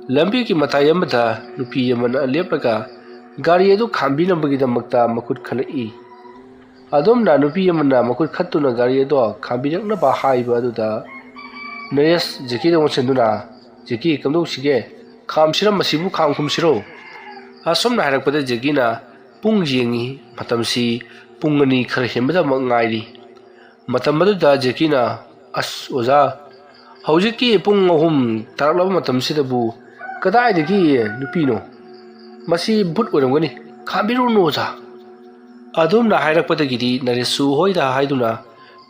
ꯂꯝꯕꯤꯒꯤ ꯃꯇꯥꯏ ꯑꯃꯗ ꯅꯨꯄꯤ ꯑꯃꯅ ꯂꯦꯞꯂꯒ ꯒꯥꯔꯤ ꯑꯗꯨ ꯈꯥꯝꯕꯤꯅꯕꯒꯤꯗꯃꯛꯇ ꯃꯈꯨꯠ ꯈꯜꯂꯛꯏ꯫ ꯑꯗꯨꯝꯅ ꯅꯨꯄꯤ ꯑꯃꯅ ꯃꯈꯨꯠ ꯈꯠꯇꯨꯅ ꯒꯥꯔꯤ ꯑꯗꯣ ꯈꯥꯝꯕꯤꯔꯛꯅꯕ ꯍꯥꯏꯕ ꯑꯗꯨꯗ ꯅꯔꯦꯁ ꯖꯦꯀꯤꯗ ꯑꯣꯟꯁꯤꯟꯗꯨꯅ, "ꯖꯦꯀꯤ, ꯀꯝꯗꯧꯁꯤꯒꯦ? ꯈꯥꯝꯁꯤꯔ ꯃꯁꯤꯕꯨ ꯈꯥꯝꯈꯨꯝꯁꯤꯔꯣ?" ꯑꯁꯨꯝꯅ ꯍꯥꯏꯔꯛꯄꯗ ꯖꯦꯀꯤꯅ ꯄꯨꯡ ꯌꯦꯡꯉꯤ꯫ ꯃꯇꯝꯁꯤ ꯄꯨꯡ ꯑꯅꯤ ꯈꯔ ꯍꯦꯟꯕꯗꯃꯛ ꯉꯥꯏꯔꯤ꯫ ꯃꯇꯝ ꯑꯗꯨꯗ ꯖꯦꯀꯤꯅ, "ꯑꯁ ꯑꯣꯖꯥ, ꯍꯧꯖꯤꯛꯀꯤ ꯄꯨꯡ ꯑꯍꯨꯝ ꯇꯥꯔꯛꯂꯕ ꯃꯇꯝꯁꯤꯗꯕꯨ ꯀꯗꯥꯏꯗꯒꯤ ꯅꯨꯄꯤꯅꯣ? ꯃꯁꯤ ꯚꯨꯠ ꯑꯣꯏꯔꯝꯒꯅꯤ, ꯈꯥꯝꯕꯤꯔꯨꯅꯨ ꯑꯣꯖꯥ"꯫ ꯑꯗꯨꯝꯅ ꯍꯥꯏꯔꯛꯄꯗꯒꯤꯗꯤ ꯅꯔꯦꯁꯁꯨ ꯍꯣꯏꯗ ꯍꯥꯏꯗꯨꯅ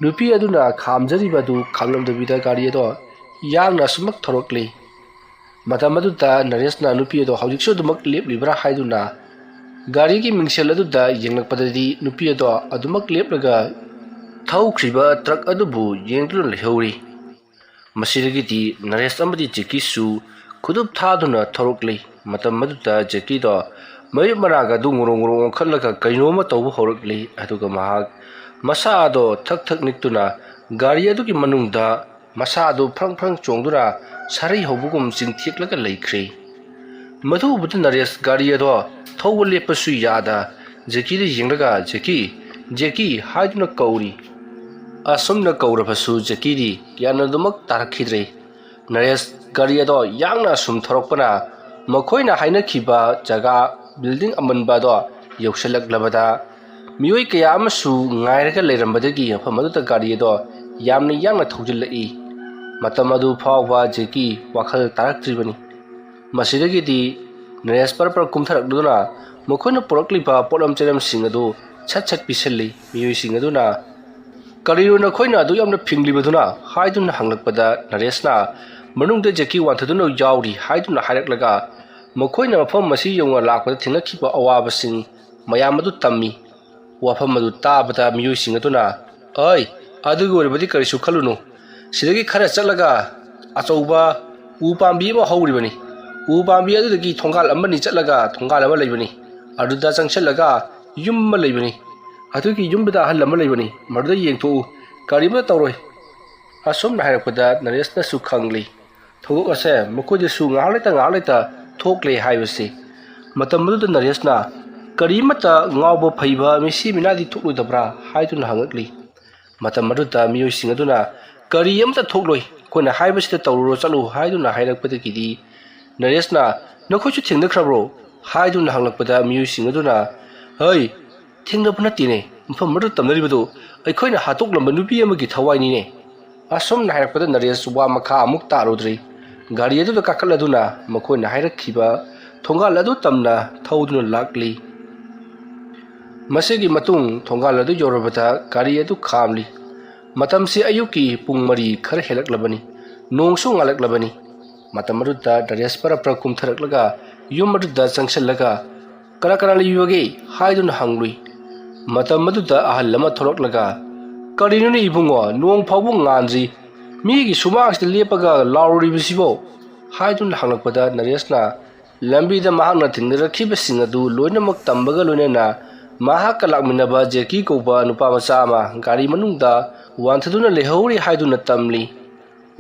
ꯅꯨꯄꯤ ꯑꯗꯨꯅ ꯈꯥꯝꯖꯔꯤꯕ ꯑꯗꯨ ꯈꯥꯝꯂꯝꯗꯕꯤꯗ ꯒꯥꯔꯤ ꯑꯗꯣ ꯌꯥꯡꯅ ꯑꯁꯨꯃꯛ ꯊꯧꯔꯛꯂꯤ꯫ ꯃꯇꯝ ꯑꯗꯨꯗ ꯅꯔꯦꯁꯅ ꯅꯨꯄꯤ ꯑꯗꯣ ꯍꯧꯖꯤꯛꯁꯨ ꯑꯗꯨꯃꯛ ꯂꯦꯞꯂꯤꯕ꯭ꯔꯥ ꯍꯥꯏꯗꯨꯅ ꯒꯥꯔꯤꯒꯤ ꯃꯤꯡꯁꯦꯜ ꯑꯗꯨꯗ ꯌꯦꯡꯂꯛꯄꯗꯗꯤ ꯅꯨꯄꯤ ꯑꯗꯣ ꯑꯗꯨꯃꯛ ꯂꯦꯞꯂꯒ ꯊꯧꯈ꯭ꯔꯤꯕ ꯇ꯭ꯔꯛ ꯑꯗꯨꯕꯨ ꯌꯦꯡꯗꯨꯅ ꯂꯩꯍꯧꯔꯤ꯫ ꯃꯁꯤꯗꯒꯤꯗꯤ ꯅꯔꯦꯁ ꯑꯃꯗꯤ ꯖꯦꯀꯤꯁꯨ ꯈꯨꯗꯨꯞ ꯊꯥꯗꯨꯅ ꯊꯧꯔꯛꯂꯤ꯫ ꯃꯇꯝ ꯑꯗꯨꯗ ꯖꯦꯀꯤꯗꯣ ꯃꯌꯨꯝ ꯃꯅꯥꯛ ꯑꯗꯨ ꯉꯣꯔꯣꯡ ꯉꯣꯔꯣꯡ ꯑꯣꯟꯈꯠꯂꯒ ꯀꯩꯅꯣꯝꯃ ꯇꯧꯕ ꯍꯧꯔꯛꯂꯤ꯫ ꯑꯗꯨꯒ ꯃꯍꯥꯛ ꯃꯁꯥ ꯑꯗꯣ ꯊꯛ ꯊꯛ ꯅꯤꯛꯇꯨꯅ ꯒꯥꯔꯤ ꯑꯗꯨꯒꯤ ꯃꯅꯨꯡꯗ ꯃꯁꯥ ꯑꯗꯨ ꯐ꯭ꯔꯪ ꯐ꯭ꯔꯪ ꯆꯣꯡꯗꯨꯅ ꯁꯥꯔꯩ ꯍꯧꯕꯒꯨꯝ ꯆꯤꯡꯊꯦꯛꯂꯒ ꯂꯩꯈ꯭ꯔꯦ꯫ ꯃꯗꯨ ꯎꯕꯗ ꯅꯔꯦꯁ ꯒꯥꯔꯤ ꯑꯗꯣ ꯊꯧꯕ ꯂꯦꯞꯄꯁꯨ ꯌꯥꯗ ꯖꯦꯀꯤꯗ ꯌꯦꯡꯂꯒ, "ꯖꯦꯀꯤ, ꯖꯦꯀꯤ" ꯍꯥꯏꯗꯨꯅ ꯀꯧꯔꯤ꯫ ꯑꯁꯨꯝꯅ ꯀꯧꯔꯕꯁꯨ ꯖꯦꯀꯤꯗꯤ ꯌꯥꯝꯅ ꯑꯗꯨꯃꯛ ꯇꯥꯔꯛꯈꯤꯗ꯭ꯔꯦ꯫ ꯅꯔꯦꯁ ꯒꯥꯔꯤ ꯑꯗꯣ ꯌꯥꯡꯅ ꯑꯁꯨꯝ ꯊꯧꯔꯛꯄꯅ ꯃꯈꯣꯏꯅ ꯍꯥꯏꯅꯈꯤꯕ ꯖꯒꯥ, ꯕꯤꯜꯗꯤꯡ ꯑꯃꯟꯕ ꯑꯗꯣ ꯌꯧꯁꯤꯜꯂꯛꯂꯕꯗ ꯃꯤꯑꯣꯏ ꯀꯌꯥ ꯑꯃꯁꯨ ꯉꯥꯏꯔꯒ ꯂꯩꯔꯝꯕꯗꯒꯤ ꯃꯐꯝ ꯑꯗꯨꯗ ꯒꯥꯔꯤ ꯑꯗꯣ ꯌꯥꯝꯅ ꯌꯥꯡꯅ ꯊꯧꯖꯤꯜꯂꯛꯏ꯫ ꯃꯇꯝ ꯑꯗꯨ ꯐꯥꯎꯕ ꯖꯦꯀꯤ ꯋꯥꯈꯜ ꯇꯥꯔꯛꯇ꯭ꯔꯤꯕꯅꯤ꯫ ꯃꯁꯤꯗꯒꯤꯗꯤ ꯅꯔꯦꯁ ꯄꯔ ꯄꯔ ꯀꯨꯝꯊꯔꯛꯂꯗꯨꯅ ꯃꯈꯣꯏꯅ ꯄꯨꯔꯛꯂꯤꯕ ꯄꯣꯠꯂꯝ ꯆꯩꯔꯝꯁꯤꯡ ꯑꯗꯨ ꯁꯠ ꯁꯠ ꯄꯤꯁꯤꯜꯂꯤ꯫ ꯃꯤꯑꯣꯏꯁꯤꯡ ꯑꯗꯨꯅ "ꯀꯔꯤꯅꯣ ꯅꯈꯣꯏꯅ ꯑꯗꯨ ꯌꯥꯝꯅ ꯐꯤꯡꯂꯤꯕꯗꯨꯅ?" ꯍꯥꯏꯗꯨꯅ ꯍꯪꯂꯛꯄꯗ ꯅꯔꯦꯁꯅ, "ꯃꯅꯨꯡꯗ ꯖꯦꯀꯤ ꯋꯥꯟꯊꯗꯨꯅ ꯌꯥꯎꯔꯤ" ꯍꯥꯏꯗꯨꯅ ꯍꯥꯏꯔꯛꯂꯒ, ꯃꯈꯣꯏꯅ ꯃꯐꯝ ꯑꯁꯤ ꯌꯧꯅ ꯂꯥꯛꯄꯗ ꯊꯦꯡꯅꯈꯤꯕ ꯑꯋꯥꯕꯁꯤꯡ ꯃꯌꯥꯝ ꯑꯗꯨ ꯇꯝꯃꯤ꯫ ꯋꯥꯐꯝ ꯑꯗꯨ ꯇꯥꯕꯗ ꯃꯤꯑꯣꯏꯁꯤꯡ ꯑꯗꯨꯅ, "ꯑꯩ, ꯑꯗꯨꯒꯤ ꯑꯣꯏꯔꯕꯗꯤ ꯀꯔꯤꯁꯨ ꯈꯜꯂꯨꯅꯨ꯫ ꯁꯤꯗꯒꯤ ꯈꯔ ꯆꯠꯂꯒ ꯑꯆꯧꯕ ꯎ ꯄꯥꯝꯕꯤ ꯑꯃ ꯍꯧꯔꯤꯕꯅꯤ꯫ ꯎ ꯄꯥꯝꯕꯤ ꯑꯗꯨꯗꯒꯤ ꯊꯣꯡꯒꯥꯜ ꯑꯃꯅꯤ ꯆꯠꯂꯒ ꯊꯣꯡꯒꯥꯜ ꯑꯃ ꯂꯩꯕꯅꯤ꯫ ꯑꯗꯨꯗ ꯆꯪꯁꯤꯜꯂꯒ ꯌꯨꯝ ꯑꯃ ꯂꯩꯕꯅꯤ꯫ ꯑꯗꯨꯒꯤ ꯌꯨꯝꯗꯨꯗ ꯑꯍꯜ ꯑꯃ ꯂꯩꯕꯅꯤ꯫ ꯃꯗꯨꯗ ꯌꯦꯡꯊꯣꯛꯎ꯫ ꯀꯔꯤꯝꯇ ꯇꯧꯔꯣꯏ"꯫ ꯑꯁꯨꯝꯅ ꯍꯥꯏꯔꯛꯄꯗ ꯅꯔꯦꯁꯅꯁꯨ ꯈꯪꯂꯤ꯫ ꯊꯧꯗꯣꯛ ꯑꯁꯦ ꯃꯈꯣꯏꯗꯁꯨ ꯉꯥꯏꯍꯥꯛ ꯂꯩꯇ ꯉꯥꯏꯍꯥꯛ ꯂꯩꯇ ꯊꯣꯛꯂꯦ ꯍꯥꯏꯕꯁꯤ꯫ ꯃꯇꯝ ꯑꯗꯨꯗ ꯅꯔꯦꯁꯅ, "ꯀꯔꯤꯃꯠꯇ ꯉꯥꯎꯕ ꯐꯩꯕ ꯃꯤꯁꯤ ꯃꯤꯅꯥꯗꯤ ꯊꯣꯛꯂꯣꯏꯗꯕ꯭ꯔꯥ?" ꯍꯥꯏꯗꯨꯅ ꯍꯪꯉꯛꯂꯤ꯫ ꯃꯇꯝ ꯑꯗꯨꯗ ꯃꯤꯑꯣꯏꯁꯤꯡ ꯑꯗꯨꯅ, "ꯀꯔꯤ ꯑꯃꯠꯇ ꯊꯣꯛꯂꯣꯏ, ꯑꯩꯈꯣꯏꯅ ꯍꯥꯏꯕꯁꯤꯗ ꯇꯧꯔꯨꯔꯣ ꯆꯠꯂꯨ" ꯍꯥꯏꯗꯨꯅ ꯍꯥꯏꯔꯛꯄꯗꯒꯤꯗꯤ ꯅꯔꯦꯁꯅ, "ꯅꯈꯣꯏꯁꯨ ꯊꯦꯡꯅꯈ꯭ꯔꯕ꯭ꯔꯣ?" ꯍꯥꯏꯗꯨꯅ ꯍꯪꯂꯛꯄꯗ ꯃꯤꯑꯣꯏꯁꯤꯡ ꯑꯗꯨꯅ, "ꯍꯩ, ꯊꯦꯡꯅꯕ ꯅꯠꯇꯦꯅꯦ, ꯃꯐꯝ ꯑꯃꯗ ꯇꯝꯅꯔꯤꯕꯗꯨ ꯑꯩꯈꯣꯏꯅ ꯍꯥꯠꯇꯣꯛꯂꯝꯕ ꯅꯨꯄꯤ ꯑꯃꯒꯤ ꯊꯋꯥꯏꯅꯤꯅꯦ"꯫ ꯑꯁꯨꯝꯅ ꯍꯥꯏꯔꯛꯄꯗ ꯅꯔꯦꯁ ꯋꯥ ꯃꯈꯥ ꯑꯃꯨꯛ ꯇꯥꯔꯨꯗ꯭ꯔꯤ꯫ ꯒꯥꯔꯤ ꯑꯗꯨꯗ ꯀꯥꯈꯠꯂꯗꯨꯅ ꯃꯈꯣꯏꯅ ꯍꯥꯏꯔꯛꯈꯤꯕ ꯊꯣꯡꯒꯥꯜ ꯑꯗꯨ ꯇꯝꯅ ꯊꯧꯗꯨꯅ ꯂꯥꯛꯂꯤ꯫ ꯃꯁꯤꯒꯤ ꯃꯇꯨꯡ ꯊꯣꯡꯒꯥꯜ ꯑꯗꯨ ꯌꯧꯔꯕꯗ ꯒꯥꯔꯤ ꯑꯗꯨ ꯈꯥꯝꯂꯤ꯫ ꯃꯇꯝꯁꯤ ꯑꯌꯨꯛꯀꯤ ꯄꯨꯡ ꯃꯔꯤ ꯈꯔ ꯍꯦꯜꯂꯛꯂꯕꯅꯤ꯫ ꯅꯣꯡꯁꯨ ꯉꯥꯜꯂꯛꯂꯕꯅꯤ꯫ ꯃꯇꯝ ꯑꯗꯨꯗ ꯅꯔꯦꯁ ꯄꯔꯞ ꯄꯔꯞ ꯀꯨꯝꯊꯔꯛꯂꯒ ꯌꯨꯝ ꯑꯗꯨꯗ ꯆꯪꯁꯤꯜꯂꯒ, "ꯀꯅꯥ ꯀꯅꯥ ꯂꯩꯕꯤꯕꯒꯦ?" ꯍꯥꯏꯗꯨꯅ ꯍꯪꯂꯨꯏ꯫ ꯃꯇꯝ ꯑꯗꯨꯗ ꯑꯍꯜ ꯑꯃ ꯊꯣꯛꯂꯛꯂꯒ, "ꯀꯔꯤꯅꯣꯅꯦ ꯏꯕꯨꯡꯉꯣ, ꯅꯣꯡ ꯐꯥꯎꯕ ꯉꯥꯟꯗ꯭ꯔꯤ, ꯃꯤꯒꯤ ꯁꯨꯃꯥꯡꯁꯤꯗ ꯂꯦꯞꯄꯒ ꯂꯥꯎꯔꯨꯔꯤꯕꯁꯤꯕꯣ?" ꯍꯥꯏꯗꯨꯅ ꯍꯪꯂꯛꯄꯗ ꯅꯔꯦꯁꯅ, "ꯂꯝꯕꯤꯗ ꯃꯍꯥꯛꯅ ꯊꯦꯡꯅꯔꯛꯈꯤꯕꯁꯤꯡ ꯑꯗꯨ ꯂꯣꯏꯅꯃꯛ ꯇꯝꯕꯒ ꯂꯣꯏꯅꯅ ꯃꯍꯥꯛꯀ ꯂꯥꯛꯃꯤꯟꯅꯕ ꯖꯦꯀꯤ ꯀꯧꯕ ꯅꯨꯄꯥ ꯃꯆꯥ ꯑꯃ ꯒꯥꯔꯤ ꯃꯅꯨꯡꯗ ꯋꯥꯟꯊꯗꯨꯅ ꯂꯩꯍꯧꯔꯤ" ꯍꯥꯏꯗꯨꯅ ꯇꯝꯂꯤ꯫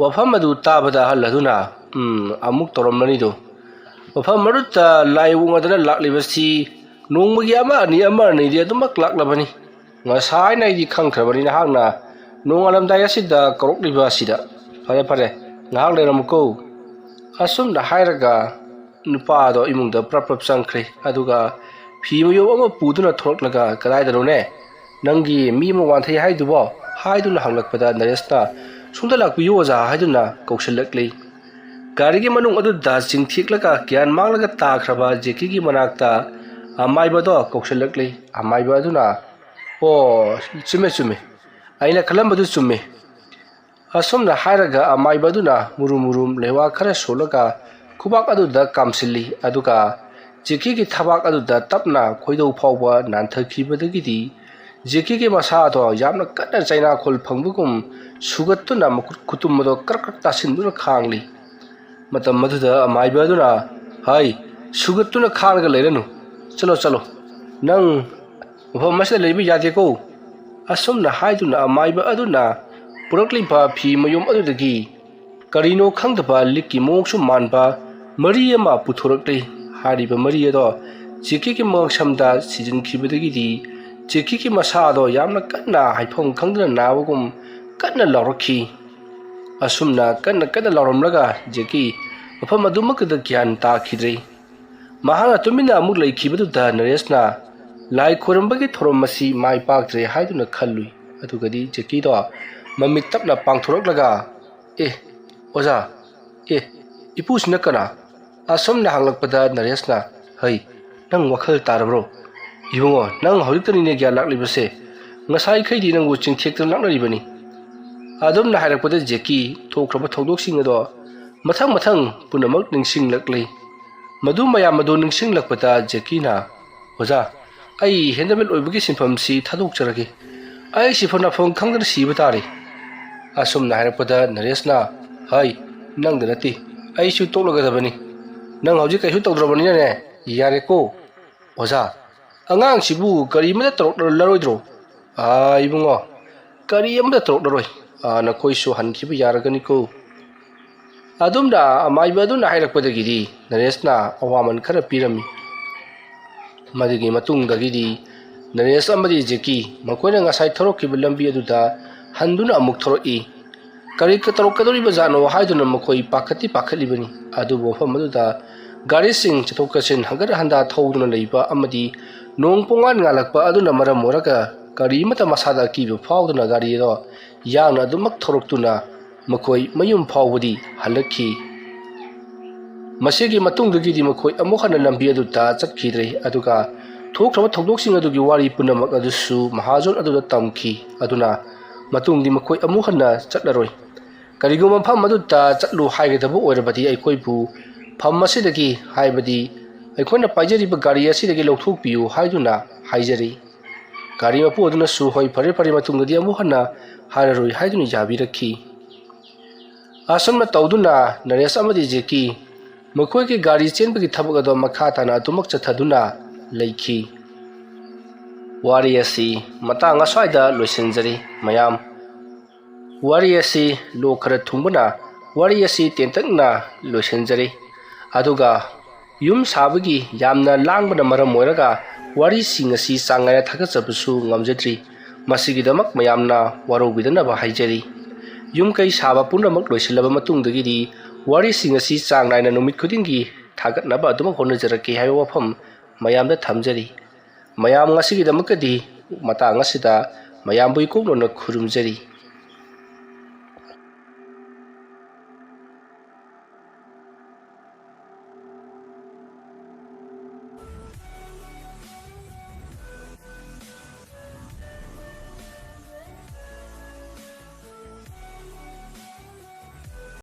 ꯋꯥꯐꯝ ꯑꯗꯨ ꯇꯥꯕꯗ ꯑꯍꯜ ꯑꯗꯨꯅ, "ꯎꯝ, ꯑꯃꯨꯛ ꯇꯧꯔꯝꯂꯅꯤꯗꯣ꯫ ꯃꯐꯝ ꯑꯗꯨꯗ ꯂꯥꯏ ꯑꯣꯛꯅꯗꯅ ꯂꯥꯛꯂꯤꯕꯁꯤ ꯅꯣꯡꯃꯒꯤ ꯑꯃ ꯑꯅꯤ, ꯑꯃ ꯑꯅꯤꯗꯤ ꯑꯗꯨꯃꯛ ꯂꯥꯛꯂꯕꯅꯤ꯫ ꯉꯁꯥꯏꯅ ꯑꯩꯗꯤ ꯈꯪꯈ꯭ꯔꯕꯅꯤ ꯅꯍꯥꯛꯅ ꯅꯣꯡꯉꯥꯜꯂꯝꯗꯥꯏ ꯑꯁꯤꯗ ꯀꯧꯔꯛꯂꯤꯕ ꯑꯁꯤꯗ꯫ ꯐꯔꯦ, ꯐꯔꯦ, ꯉꯥꯏꯍꯥꯛ ꯂꯩꯔꯝꯃꯨꯀꯣ"꯫ ꯑꯁꯨꯝꯅ ꯍꯥꯏꯔꯒ ꯅꯨꯄꯥ ꯑꯗꯣ ꯏꯃꯨꯡꯗ ꯄ꯭ꯔꯞ ꯄ꯭ꯔꯞ ꯆꯪꯈ꯭ꯔꯦ꯫ ꯑꯗꯨꯒ ꯐꯤ ꯃꯌꯣꯝ ꯑꯃ ꯄꯨꯗꯨꯅ ꯊꯣꯛꯂꯛꯂꯒ, "ꯀꯗꯥꯏꯗꯅꯣꯅꯦ ꯅꯪꯒꯤ ꯃꯤ ꯑꯃ ꯋꯥꯟꯊꯩ ꯍꯥꯏꯗꯨꯕꯣ?" ꯍꯥꯏꯗꯨꯅ ꯍꯪꯂꯛꯄꯗ ꯅꯔꯦꯁꯅ, "ꯁꯣꯝꯗ ꯂꯥꯛꯄꯤꯌꯨ ꯑꯣꯖꯥ" ꯍꯥꯏꯗꯨꯅ ꯀꯧꯁꯤꯜꯂꯛꯂꯤ꯫ ꯒꯥꯔꯤꯒꯤ ꯃꯅꯨꯡ ꯑꯗꯨꯗ ꯆꯤꯡꯊꯦꯛꯂꯒ ꯒ꯭ꯌꯥꯟ ꯃꯥꯡꯂꯒ ꯇꯥꯈ꯭ꯔꯕ ꯖꯦꯀꯤꯒꯤ ꯃꯅꯥꯛꯇ ꯑꯃꯥꯏꯕꯗꯣ ꯀꯧꯁꯤꯜꯂꯛꯂꯤ꯫ ꯑꯃꯥꯏꯕ ꯑꯗꯨꯅ, "ꯑꯣ, ꯆꯨꯝꯃꯦ, ꯆꯨꯝꯃꯦ꯫ ꯑꯩꯅ ꯈꯜꯂꯝꯕꯗꯨ ꯆꯨꯝꯃꯤ꯫ ꯑꯁꯨꯝꯅ ꯍꯥꯏꯔꯒ ꯑꯃꯥꯏꯕ ꯑꯗꯨꯅ ꯃꯨꯔꯨꯝ ꯃꯨꯔꯨꯝ ꯂꯩꯋꯥ ꯈꯔ ꯁꯣꯜꯂꯒ ꯈꯨꯕꯥꯛ ꯑꯗꯨꯗ ꯀꯥꯝꯁꯤꯜꯂꯤ, ꯑꯗꯨꯒ ꯖꯦꯀꯤꯒꯤ ꯊꯕꯥꯛ ꯑꯗꯨꯗ ꯇꯞꯅ ꯈꯣꯏꯗꯧ ꯐꯥꯎꯕ ꯅꯥꯟꯊꯈꯤꯕꯗꯒꯤꯗꯤ ꯖꯦꯀꯤꯒꯤ ꯃꯁꯥꯗꯣ ꯌꯥꯝꯅ ꯀꯟꯅ ꯆꯩꯅꯥꯈꯣꯜ ꯐꯪꯕꯒꯨꯝ ꯁꯨꯒꯠꯇꯨꯅ ꯃꯈꯨꯠ ꯈꯨꯇꯨꯝ ꯑꯗꯨ ꯀ꯭ꯔꯛ ꯀ꯭ꯔꯛ ꯇꯥꯁꯤꯟꯗꯨꯅ ꯈꯥꯡꯂꯤ꯫ ꯃꯇꯝ ꯑꯗꯨꯗ ꯑꯃꯥꯏꯕ ꯑꯗꯨꯅ, "ꯍꯥꯏ, ꯁꯨꯒꯠꯇꯨꯅ ꯈꯥꯡꯂꯒ ꯂꯩꯔꯅꯨ꯫ ꯆꯠꯂꯣ, ꯆꯠꯂꯣ꯫ ꯅꯪ ꯃꯐꯝ ꯑꯁꯤꯗ ꯂꯩꯕ ꯌꯥꯗꯦꯀꯣ"꯫ ꯑꯁꯨꯝꯅ ꯍꯥꯏꯗꯨꯅ ꯑꯃꯥꯏꯕ ꯑꯗꯨꯅ ꯄꯨꯔꯛꯂꯤꯕ ꯐꯤ ꯃꯌꯨꯝ ꯑꯗꯨꯗꯒꯤ ꯀꯔꯤꯅꯣ ꯈꯪꯗꯕ ꯂꯤꯛꯀꯤ ꯃꯑꯣꯡꯁꯨ ꯃꯥꯟꯕ ꯃꯔꯤ ꯑꯃ ꯄꯨꯊꯣꯔꯛꯂꯤ꯫ ꯍꯥꯏꯔꯤꯕ ꯃꯔꯤ ꯑꯗꯣ ꯖꯦꯀꯤꯒꯤ ꯃꯉꯛꯁꯝꯗ ꯁꯤꯖꯤꯟꯈꯤꯕꯗꯒꯤꯗꯤ ꯖꯦꯀꯤꯒꯤ ꯃꯁꯥꯗꯣ ꯌꯥꯝꯅ ꯀꯟꯅ ꯍꯥꯏꯐꯝ ꯈꯪꯗꯅ ꯅꯥꯕꯒꯨꯝ ꯀꯟꯅ ꯂꯥꯎꯔꯛꯈꯤ꯫ ꯑꯁꯨꯝꯅ ꯀꯟꯅ ꯀꯟꯅ ꯂꯥꯎꯔꯝꯂꯒ ꯖꯦꯀꯤ ꯃꯐꯝ ꯑꯗꯨꯃꯛꯇꯗ ꯒ꯭ꯌꯥꯟ ꯇꯥꯈꯤꯗ꯭ꯔꯦ꯫ ꯃꯍꯥꯛꯅ ꯇꯨꯃꯤꯟꯅ ꯑꯃꯨꯛ ꯂꯩꯈꯤꯕꯗꯨꯗ ꯅꯔꯦꯁꯅ ꯂꯥꯏ ꯈꯣꯏꯔꯝꯕꯒꯤ ꯊꯧꯔꯝ ꯑꯁꯤ ꯃꯥꯏ ꯄꯥꯛꯇ꯭ꯔꯦ ꯍꯥꯏꯗꯨꯅ ꯈꯜꯂꯨꯏ꯫ ꯑꯗꯨꯒꯗꯤ ꯖꯦꯀꯤꯗꯣ ꯃꯃꯤꯠ ꯇꯞꯅ ꯄꯥꯡꯊꯣꯔꯛꯂꯒ, "ꯑꯦ, ꯑꯣꯖꯥ, ꯑꯦ, ꯏꯄꯨꯁꯤꯅ ꯀꯅꯥ?" ꯑꯁꯨꯝꯅ ꯍꯪꯂꯛꯄꯗ ꯅꯔꯦꯁꯅ, "ꯍꯩ, ꯅꯪ ꯋꯥꯈꯜ ꯇꯥꯔꯕ꯭ꯔꯣ? ꯏꯕꯨꯡꯉꯣ, ꯅꯪ ꯍꯧꯖꯤꯛꯇꯅꯤꯅꯦ ꯒ꯭ꯌꯥꯟ ꯂꯥꯛꯂꯤꯕꯁꯦ꯫ ꯉꯁꯥꯏꯈꯩꯗꯤ ꯅꯪꯕꯨ ꯆꯤꯡꯊꯦꯛꯇꯅ ꯂꯥꯛꯅꯔꯤꯕꯅꯤ"꯫ ꯑꯗꯨꯝꯅ ꯍꯥꯏꯔꯛꯄꯗ ꯖꯦꯀꯤ ꯊꯣꯛꯈ꯭ꯔꯕ ꯊꯧꯗꯣꯛꯁꯤꯡ ꯑꯗꯣ ꯃꯊꯪ ꯃꯊꯪ ꯄꯨꯝꯅꯃꯛ ꯅꯤꯡꯁꯤꯡꯂꯛꯂꯤ꯫ ꯃꯗꯨ ꯃꯌꯥꯝ ꯑꯗꯨ ꯅꯤꯡꯁꯤꯡꯂꯛꯄꯗ ꯖꯦꯀꯤꯅ, "ꯑꯣꯖꯥ, ꯑꯩ ꯍꯦꯟꯗꯃꯦꯟ ꯑꯣꯏꯕꯒꯤ ꯁꯤꯟꯐꯝꯁꯤ ꯊꯥꯗꯣꯛꯆꯔꯒꯦ꯫ ꯑꯩ ꯁꯤꯐꯝ ꯅꯥꯐꯝ ꯈꯪꯗꯅ ꯁꯤꯕ ꯇꯥꯔꯦ"꯫ ꯑꯁꯨꯝꯅ ꯍꯥꯏꯔꯛꯄꯗ ꯅꯔꯦꯁꯅ, "ꯍꯩ, ꯅꯪꯗ ꯅꯠꯇꯦ, ꯑꯩꯁꯨ ꯇꯣꯛꯂꯒꯗꯕꯅꯤ꯫ ꯅꯪ ꯍꯧꯖꯤꯛ ꯀꯩꯁꯨ ꯇꯧꯗ꯭ꯔꯕꯅꯤꯅꯅꯦ, ꯌꯥꯔꯦꯀꯣ"꯫ "ꯑꯣꯖꯥ, ꯑꯉꯥꯡꯁꯤꯕꯨ ꯀꯔꯤ ꯑꯃꯠꯇ ꯇꯧꯔꯛꯂꯔꯣꯏꯗ꯭ꯔꯣ?" "ꯑꯥ, ꯏꯕꯨꯡꯉꯣ, ꯀꯔꯤ ꯑꯃꯠꯇ ꯇꯧꯔꯛꯂꯔꯣꯏ꯫ ꯑꯥ, ꯅꯈꯣꯏꯁꯨ ꯍꯟꯈꯤꯕ ꯌꯥꯔꯒꯅꯤꯀꯣ"꯫ ꯑꯗꯨꯝꯅ ꯑꯃꯥꯏꯕ ꯑꯗꯨꯅ ꯍꯥꯏꯔꯛꯄꯗꯒꯤꯗꯤ ꯅꯔꯦꯁꯅ ꯑꯋꯥꯃꯟ ꯈꯔ ꯄꯤꯔꯝꯃꯤ꯫ ꯃꯗꯨꯒꯤ ꯃꯇꯨꯡꯗꯒꯤꯗꯤ ꯅꯔꯦꯁ ꯑꯃꯗꯤ ꯖꯦꯀꯤ ꯃꯈꯣꯏꯅ ꯉꯁꯥꯏ ꯊꯧꯔꯛꯈꯤꯕ ꯂꯝꯕꯤ ꯑꯗꯨꯗ ꯍꯟꯗꯨꯅ ꯑꯃꯨꯛ ꯊꯧꯔꯛꯏ꯫ ꯀꯔꯤ ꯇꯧꯔꯛꯀꯗꯧꯔꯤꯕꯖꯥꯠꯅꯣ ꯍꯥꯏꯗꯨꯅ ꯃꯈꯣꯏ ꯄꯥꯈꯠꯇꯤ ꯄꯥꯈꯠꯂꯤꯕꯅꯤ꯫ ꯑꯗꯨꯕꯨ ꯃꯐꯝ ꯑꯗꯨꯗ ꯒꯥꯔꯤꯁꯤꯡ ꯆꯠꯊꯣꯛ ꯆꯠꯁꯤꯟ ꯍꯪꯒꯠ ꯍꯟꯗꯥ ꯊꯧꯗꯨꯅ ꯂꯩꯕ ꯑꯃꯗꯤ ꯅꯣꯡ ꯄꯣꯡꯉꯥꯟ ꯉꯥꯜꯂꯛꯄ ꯑꯗꯨꯅ ꯃꯔꯝ ꯑꯣꯏꯔꯒ ꯒꯥꯔꯤ ꯑꯃꯠꯇ ꯃꯁꯥꯗ ꯑꯀꯤꯕ ꯐꯥꯎꯗꯅ ꯒꯥꯔꯤ ꯑꯗꯣ ꯌꯥꯡꯅ ꯑꯗꯨꯃꯛ ꯊꯧꯔꯛꯇꯨꯅ ꯃꯈꯣꯏ ꯃꯌꯨꯝ ꯐꯥꯎꯕꯗꯤ ꯍꯜꯂꯛꯈꯤ꯫ ꯃꯁꯤꯒꯤ ꯃꯇꯨꯡꯗꯒꯤꯗꯤ ꯃꯈꯣꯏ ꯑꯃꯨꯛ ꯍꯟꯅ ꯂꯝꯕꯤ ꯑꯗꯨꯗ ꯆꯠꯈꯤꯗ꯭ꯔꯦ꯫ ꯑꯗꯨꯒ ꯊꯣꯛꯈ꯭ꯔꯕ ꯊꯧꯗꯣꯛꯁꯤꯡ ꯑꯗꯨꯒꯤ ꯋꯥꯔꯤ ꯄꯨꯝꯅꯃꯛ ꯑꯗꯨꯁꯨ ꯃꯍꯥꯖꯣꯟ ꯑꯗꯨꯗ ꯇꯝꯈꯤ꯫ ꯑꯗꯨꯅ ꯃꯇꯨꯡꯗꯤ ꯃꯈꯣꯏ ꯑꯃꯨꯛ ꯍꯟꯅ ꯆꯠꯂꯔꯣꯏ꯫ ꯀꯔꯤꯒꯨꯝꯕ ꯃꯐꯝ ꯑꯗꯨꯗ ꯆꯠꯂꯨ ꯍꯥꯏꯒꯗꯕ ꯑꯣꯏꯔꯕꯗꯤ ꯑꯩꯈꯣꯏꯕꯨ ꯐꯝ ꯑꯁꯤꯗꯒꯤ, ꯍꯥꯏꯕꯗꯤ ꯑꯩꯈꯣꯏꯅ ꯄꯥꯏꯖꯔꯤꯕ ꯒꯥꯔꯤ ꯑꯁꯤꯗꯒꯤ ꯂꯧꯊꯣꯛꯄꯤꯌꯨ ꯍꯥꯏꯗꯨꯅ ꯍꯥꯏꯖꯔꯤ꯫ ꯒꯥꯔꯤ ꯃꯄꯨ ꯑꯗꯨꯅꯁꯨ "ꯍꯣꯏ, ꯐꯔꯦ ꯐꯔꯦ, ꯃꯇꯨꯡꯗꯗꯤ ꯑꯃꯨꯛ ꯍꯟꯅ ꯍꯥꯏꯔꯔꯣꯏ" ꯍꯥꯏꯗꯨꯅ ꯌꯥꯕꯤꯔꯛꯈꯤ꯫ ꯑꯁꯨꯝꯅ ꯇꯧꯗꯨꯅ ꯅꯔꯦꯁ ꯑꯃꯗꯤ ꯖꯦꯀꯤ ꯃꯈꯣꯏꯒꯤ ꯒꯥꯔꯤ ꯆꯦꯟꯕꯒꯤ ꯊꯕꯛ ꯑꯗꯣ ꯃꯈꯥ ꯇꯥꯅ ꯑꯗꯨꯃꯛ ꯆꯠꯊꯗꯨꯅ ꯂꯩꯈꯤ꯫ ꯋꯥꯔꯤ ꯑꯁꯤ ꯃꯇꯥꯡ ꯑꯁ꯭ꯋꯥꯏꯗ ꯂꯣꯏꯁꯤꯟꯖꯔꯤ꯫ ꯃꯌꯥꯝ, ꯋꯥꯔꯤ ꯑꯁꯤ ꯂꯣꯛ ꯈꯔ ꯊꯨꯡꯕꯅ ꯋꯥꯔꯤ ꯑꯁꯤ ꯇꯦꯟꯇꯛꯅ ꯂꯣꯏꯁꯤꯟꯖꯔꯤ꯫ ꯑꯗꯨꯒ ꯌꯨꯝ ꯁꯥꯕꯒꯤ ꯌꯥꯝꯅ ꯂꯥꯡꯕꯅ ꯃꯔꯝ ꯑꯣꯏꯔꯒ ꯋꯥꯔꯤꯁꯤꯡ ꯑꯁꯤ ꯆꯥꯡ ꯅꯥꯏꯅ ꯊꯥꯒꯠꯆꯕꯁꯨ ꯉꯝꯖꯗ꯭ꯔꯤ꯫ ꯃꯁꯤꯒꯤꯗꯃꯛ ꯃꯌꯥꯝꯅ ꯋꯥꯔꯧꯕꯤꯗꯅꯕ ꯍꯥꯏꯖꯔꯤ꯫ ꯌꯨꯝ ꯀꯩ ꯁꯥꯕ ꯄꯨꯝꯅꯃꯛ ꯂꯣꯏꯁꯤꯜꯂꯕ ꯃꯇꯨꯡꯗꯒꯤꯗꯤ ꯋꯥꯔꯤꯁꯤꯡ ꯑꯁꯤ ꯆꯥꯡ ꯅꯥꯏꯅ ꯅꯨꯃꯤꯠ ꯈꯨꯗꯤꯡꯒꯤ ꯊꯥꯒꯠꯅꯕ ꯑꯗꯨꯃꯛ ꯍꯣꯠꯅꯖꯔꯛꯀꯦ ꯍꯥꯏꯕ ꯋꯥꯐꯝ ꯃꯌꯥꯝꯗ ꯊꯝꯖꯔꯤ꯫ ꯃꯌꯥꯝ ꯉꯁꯤꯒꯤꯗꯃꯛꯇꯗꯤ ꯃꯇꯥꯡ ꯑꯁꯤꯗ ꯃꯌꯥꯝꯕꯨ ꯏꯀꯣꯛ ꯅꯣꯟꯅ ꯈꯨꯔꯨꯝꯖꯔꯤ꯫